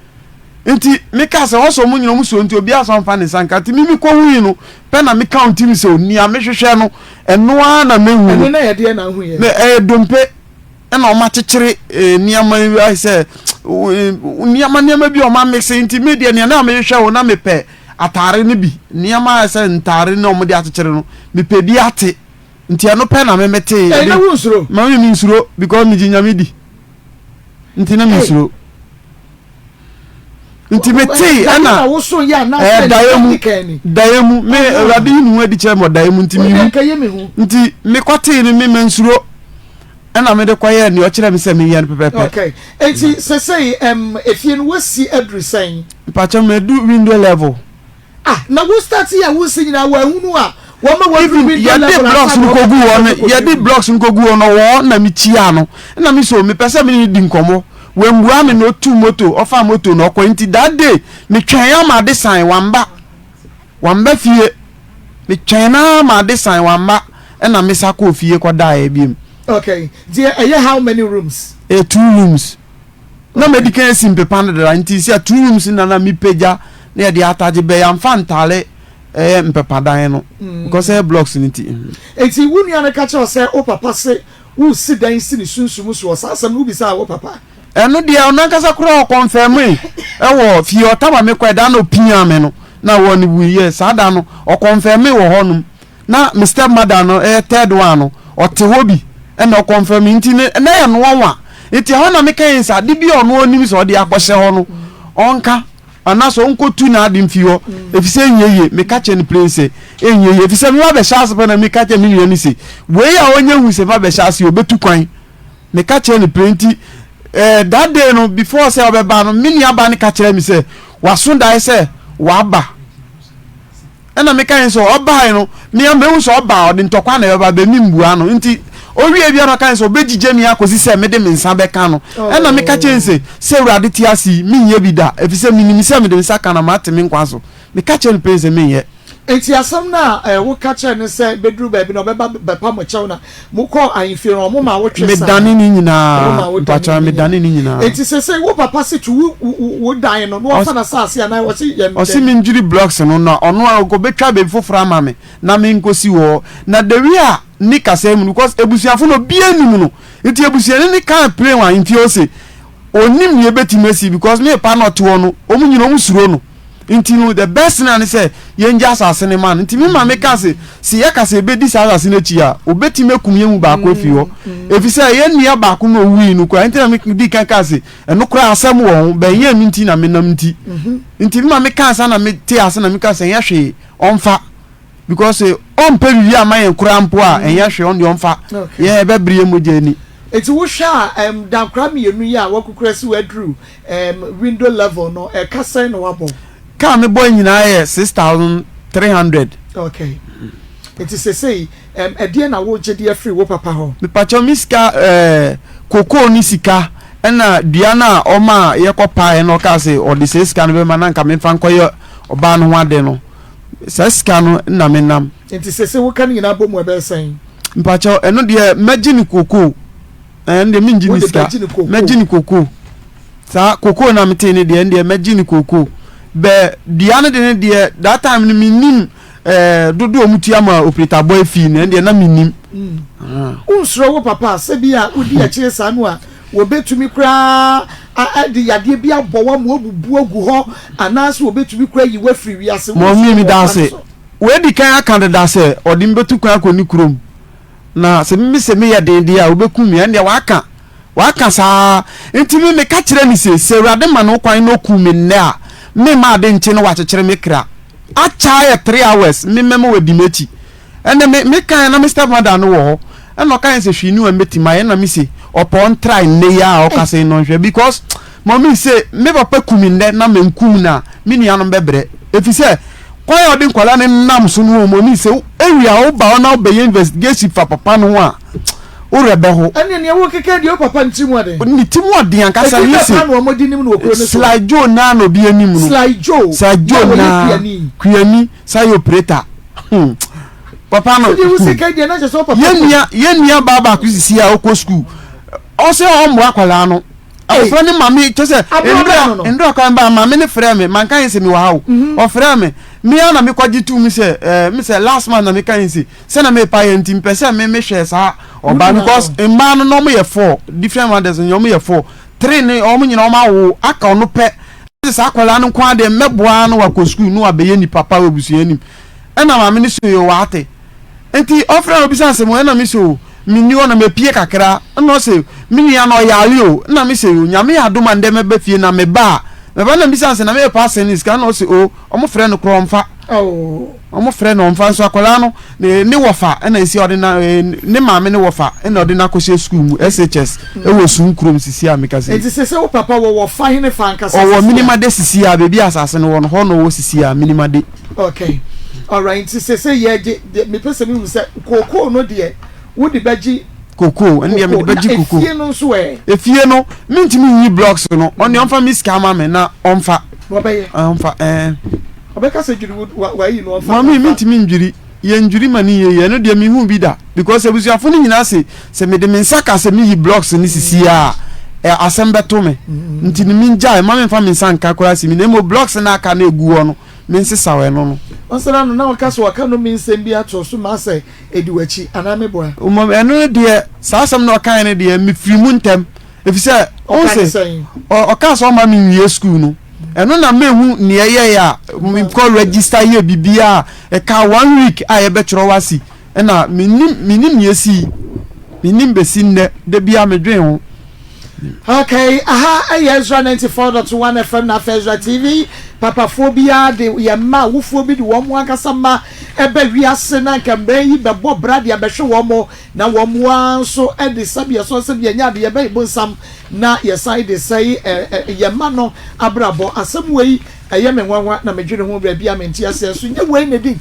Nti me kaa sɛ ɔsɔ ɔmo nyina ɔmo suo nti obiara sɛ ɔnfa ne nsa nka nti me me kɔ hui no pɛ na me count mu sɛ nea me hwehwɛ no ɛno ara na me hu no. Ɛno na yɛ deɛ na ahu yɛ. Me ɛyɛ dompe ɛna ɔmo akyekyere eh, nneɛma yi ayɛ sɛ eh, nneɛma nneɛma bi a ɔmo amese nti me deɛ nea na me hwehwɛ o na me pɛ ataare no bi nneɛma ayɛ sɛ ntaare na ɔmo de akyekyere no me pɛ bi ate nti ɛno pɛ na me me te. Ɛna wo nsuro. Ma me me nsuro because me gye nyame di nti na me nsuro. nti metee ɛna ɛyɛ daeɛ mu daeɛ mu me awurade yi ne ho adi kyerɛ me ɔdaeɛ mu nti mehu nti mekɔtee no me mansuro ɛna mede kɔyɛɛ nea ɔkyerɛ me sɛ menyɛ no pɛpɛpɛ. Nti sɛsɛi ɛm efie no wasi aduru sɛn? Mpakyɛ madu window level. Ah na wo start yi a wo si nyinaa wɔahunu a wɔma wɔaduru window level yɛde blocks no kogu hɔ no yɛde blocks no kogu hɔ no wɔ na mekyia no na me so mepɛ sɛ me ne di nkɔmmɔ wambua me na otu moto ɔfa moto na ɔkɔ nti that day metwɛn ama ade san wamba wamba fie metwɛn na ama ade san wamba ɛna mesa kɔɔ fie kɔdaeɛ biom. Okay deɛ ɛyɛ how many rooms? Eh, two rooms. Na madi kan asi mpepa no dada nti sɛ two rooms na na mepagya na yɛde atagye bɛ yɛamfa ntaale ɛyɛ mpepadan no mm. because ɛyɛ blocks no nti. Mm. Eti wo nua no ka kyerɛ sɛ wo papa se wosi dan si ne sunsum soɔ saa asɛm no wobisaa wo papa? Ɛno deɛ ɔno ankasa koraa ɔkɔnfɛme ɛwɔ fie ɔtaba me kɔ ɛda na ɔpia me no na wɔ ne wuyɛ saa da no ɔkɔnfɛme wɔ hɔnom na me step mother no ɛyɛ third one no ɔte hɔ bi ɛna ɔkɔnfɛm nti ne na yɛ no nwanwa nti ɛhɔ na meka yɛn sɛ ade bi a ɔno ɔnim sɛ ɔde akɔhyɛ hɔ no ɔnka anaasɛ ɔnkɔtu n'ade mfi hɔ efisɛ ɛnyɛ yie meka kyerɛ no plain sɛ ɛnyɛ yie efisɛ meba bɛhyɛ ase pɛ na meka kyerɛ me nua no sɛ wei a ɔnyɛ hu sɛ meba bɛhyɛ ase ɔbɛtu kwan meka kyerɛ no plain nti eh, that day no before sɛ ɔbɛba no me nua ba no ka kyerɛ me sɛ waso dae sɛ waba Ɛna meka yɛn sɛ ɔbae no, me a mehu sɛ ɔba a, ɔde ntɔkwa na ɛbɛba, bɛ membua no. Nti owie bia na ɔka yɛn sɛ ɔbɛgyigye me akɔsi sɛ mede me nsa bɛka no. Ɛna meka kyerɛ yɛn sɛ, sɛ Awurade te ase yi, menyɛ bi da, ɛfiri sɛ menim sɛ mede me nsa ka no a, mate me nkwa so. Meka kyerɛ no pɛn sɛ menyɛ. Enti asɛm no a woka kyerɛɛ no sɛ bɛduru baabi no ɔbɛba bɛpa mo kyɛw na mokɔɔ ahemfie no, ɔmo maa wotwe saa? Medane ne nyinaa, mpakyɛw, medane ne nyinaa. Enti seesei wo papa se tu wo wo dan no na wafa n'asaase anaa ɔse yɛ dɛn? Ɔse mendwiri blocks no na ɔno a ɔbɛtwa baabi foforɔ ama me na menkɔsi hɔ. Na the way a ne kasa mu no, because abusuafo no obiara nnim no, nti abusuani no kaa plain wɔ ahemfie hɔ se ɔnnim nea ɛbɛtumi asi because me pa na ɔte hɔ no, wɔn nyinaa wɔn suro no. Nti no the best thing ne sɛ yɛngye asase no ma no. Nti me maame kaa se, se yɛka sɛ yɛbɛdi saa asase no akyi a, obɛtumi akum yɛn mu baako afiri hɔ. Efisɛ yɛn nua baako no a owui no koraa, nti na me dii kan kaa se, ɛno koraa asɛm wɔ ho, bɛnyɛ ɛno nti na menam nti. Nti me maame kaa saa na metee ase na mekaa sɛ ɛnyɛ hwee, ɔmfa. Because ɔmpɛ biribi ama yɛn koraa mpo a, ɛnyɛ hwee, ɔno deɛ ɔmfa. Yɛn ɛbɛbere yɛn mogya ani. Nti wohwɛ a, ɛm, dankora mmienu yi a wakukura si waduru, ɛm, window level no, ɛka sɛn na wabɔ? Kaa me bɔe nyinaa yɛ 6,300. Okay. Nti sesei, ɛm, ɛdeɛn na wogye de afiri wo papa hɔ? Mepakyɛw, me sika, ɛɛ, kokoo ne sika, ɛna dua no a ɔmaa yɛkɔ paeɛ na ɔkaa se ɔde saa sika no bɛma na nka memfa nkɔyɛ ɔbaa no ho ade no, saa sika no na menam. Nti sesei woka ne nyinaa bɔ mu a, ɛbɛyɛ sɛn? Mepakyɛw, ɛno deɛ mɛgye no kokoo. Ɛno deɛ mengye ne sika. Mɛgye no kokoo. Saa kokoo na metee ne deɛ, ɛno deɛ mɛgye no kokoo. Bɛ dua no de ne deɛ, that time no mennim eh, dodoɔ ɔmo tua ma operator boy fee no, ɛno deɛ na mennim. Mm. Ah. Wonsuro wo papa sɛ bi a wodi akyire saa no a, wɔbɛtumi koraa de yadeɛ bi abɔ wo ama woabubu agu hɔ anaasɛ wɔbɛtumi koraa ayi wo afiri wiase. Mɔmii meda ase. Wadi kan aka deda sɛ ɔde me bɛtu kwan akɔ ne kurom. Na sɛ me se meyɛ den deɛ a, ɔbɛkum me. Ɛndeɛ waka, waka saa. Enti me meka kyerɛ no se, sɛ Awurade ma no kwan na ɔkum me nnɛ a, memma ade nkye na wakyekyere me kra. Akyɛ ayɛ 3 hours, me mɛma wadi m'akyi. Ɛnna me mekaeɛ na me step mother no wɔ hɔ. Ɛnna ɔkaeɛ sɛ hwee nni hɔ a mɛtumi ayɛ. Ɛnna me se, ɔpɛ ɔntrae nnɛ yi ara a ɔkasa yi na ɔnhwɛ because Mummy se me papa ku me nnɛ na mankum no a, me nuanom bɛbrɛ. Efisɛ kwan a ɔde nkwadaa no nam so no, mummy se ewia a woba hɔ na wobɛyɛ investigation fa papa no ho a, wo werɛ bɛho. Ɛnneɛ nea worekeka yi deɛ wo papa no tiri mu ɔden. Ne ti mu ɔden ankasa. Edin bɛn paa na wɔde nim no wɔ kuro no so? Sly Joe naa na obi anim no. Sly Joe. Sly Joe naa. Na ɔyɛ kuani. Kuani, saa yɛ operator. Hmm. Papa no. Wode wo sika yi deɛ na kyerɛ sɛ wo papa. Yɛn nua yɛn nua baa baako sisi a ɔkɔ sukuu. Ɔsɛ ɔmmoa akwadaa no. Abɔfra ne maame kyɛ sɛ ndura ndura kwan ba maame ne frɛ me manka yɛn sɛ mewɔ ha o. Mhm. Ɔfrɛ me me ara na mekɔgye tuu mu sɛ ɛɛ me sɛ last month na meka yɛn sɛ sɛ na mepa yɛn nti mpɛ sɛ me mehwɛ saa ɔbaa because mmaa no na wɔn yɛ four different mothers no wɔn yɛ four three ne wɔn nyinaa wɔn awo aka ɔno pɛ ɛsɛ saa akwadaa no nko ara deɛ mmɛboa no wakɔ sukuu no wabɛyɛ nipa pa wɔ abusua anim ɛna maame no so yɛ wate. Nti ɔfrɛ me obisa asɛm o ɛna me se o menni hɔ na mapue kakra ɛna ɔse me nua no ɔyare o ɛna me se o Nyame yɛ adom a ndɛ mɛba fie na meba a mɛba na mebisa no se na meyɛ pa asɛn ne sika ɛna ɔse o ɔmo frɛ no korɔ ɔmfa ɔmo frɛ no ɔmfa nso akwadaa no ne ne wɔfa ɛna esi ɔde na ne maame ne wɔfa ɛna ɔde no akɔhyɛ sukuu mu SHS ɛwɔ sum kurom sisi a meka se. Nti sese wo papa wɔ wɔfa hene fa ankasa sisi a? Ɔwɔ minimade sisi a baabi a asase no wɔ no hɔ na ɔwɔ sisi a minimade. Okay alright nti sese yɛ gye deɛ mepɛ sɛ mehu sɛ kookoo no deɛ wode bɛgye kookoo ɛno deɛ mede bɛgye kookoo efie no nso ɛ efie no mentumi nyi blocks no ɔne ɔmfa me sika ma me na ɔmfa ɔbɛyɛ ɔmfa ɛɛ ɔbɛka sɛ dwiri wayi no ɔmfa maame mentumi ndwiri yɛ ndwiri ma ne yie yɛ ɛno deɛ mehu bi da because abusuafo no nyinaa se sɛ mede me nsa ka sɛ meyi blocks no sisi a ɛ asɛm bɛto me nti no mengyae ma memfa me nsa nka koraa si mi na mmom blocks no aka no egu hɔ no mensesaw ɛno no. Ɔsra no na ɔka sɛ ɔka nnome nsɛm bi ato so ma sɛ ɛdi w'akyi anaa meboa. Mmom ɛno no deɛ, saa asɛm no ɔkaeɛ no deɛ, mefiri mu ntɛm, ɛfiri sɛ, wohu Ɔkaa ne sɛ, sɛn? ɔkaa sɛ ɔmma menwie sukuu no, ɛno na mehu nea ɛyɛeɛ a mekɔ register yɛɛ biribiara a, ɛkaa one week a yɛbɛtwerɛ wasi, ɛna mennim, mennim nea ɛsii, mennim bɛsi nnɛ, da biara medwen ho. Okay, aha ɛyɛ Ezra 94.1 FM na afei Ezra TV. Papafoɔ biara de yɛn mma, awofoɔ bi de wɔn ankasa mma ɛba wiase na nka mmerɛ yi bɛbɔ bra de abɛhwe wɔn na wɔn ara nso de sɛbi ɛsɔ sɛbi ɛnyɛ ade yɛbɛyi bonsam na yɛsan de sɛe yɛn mma no abrabɔ. Asɛm wei ɛyɛ me nwanwa na medwene ho baabi a mente aseɛ nso nyɛ wei na ɛdi nka.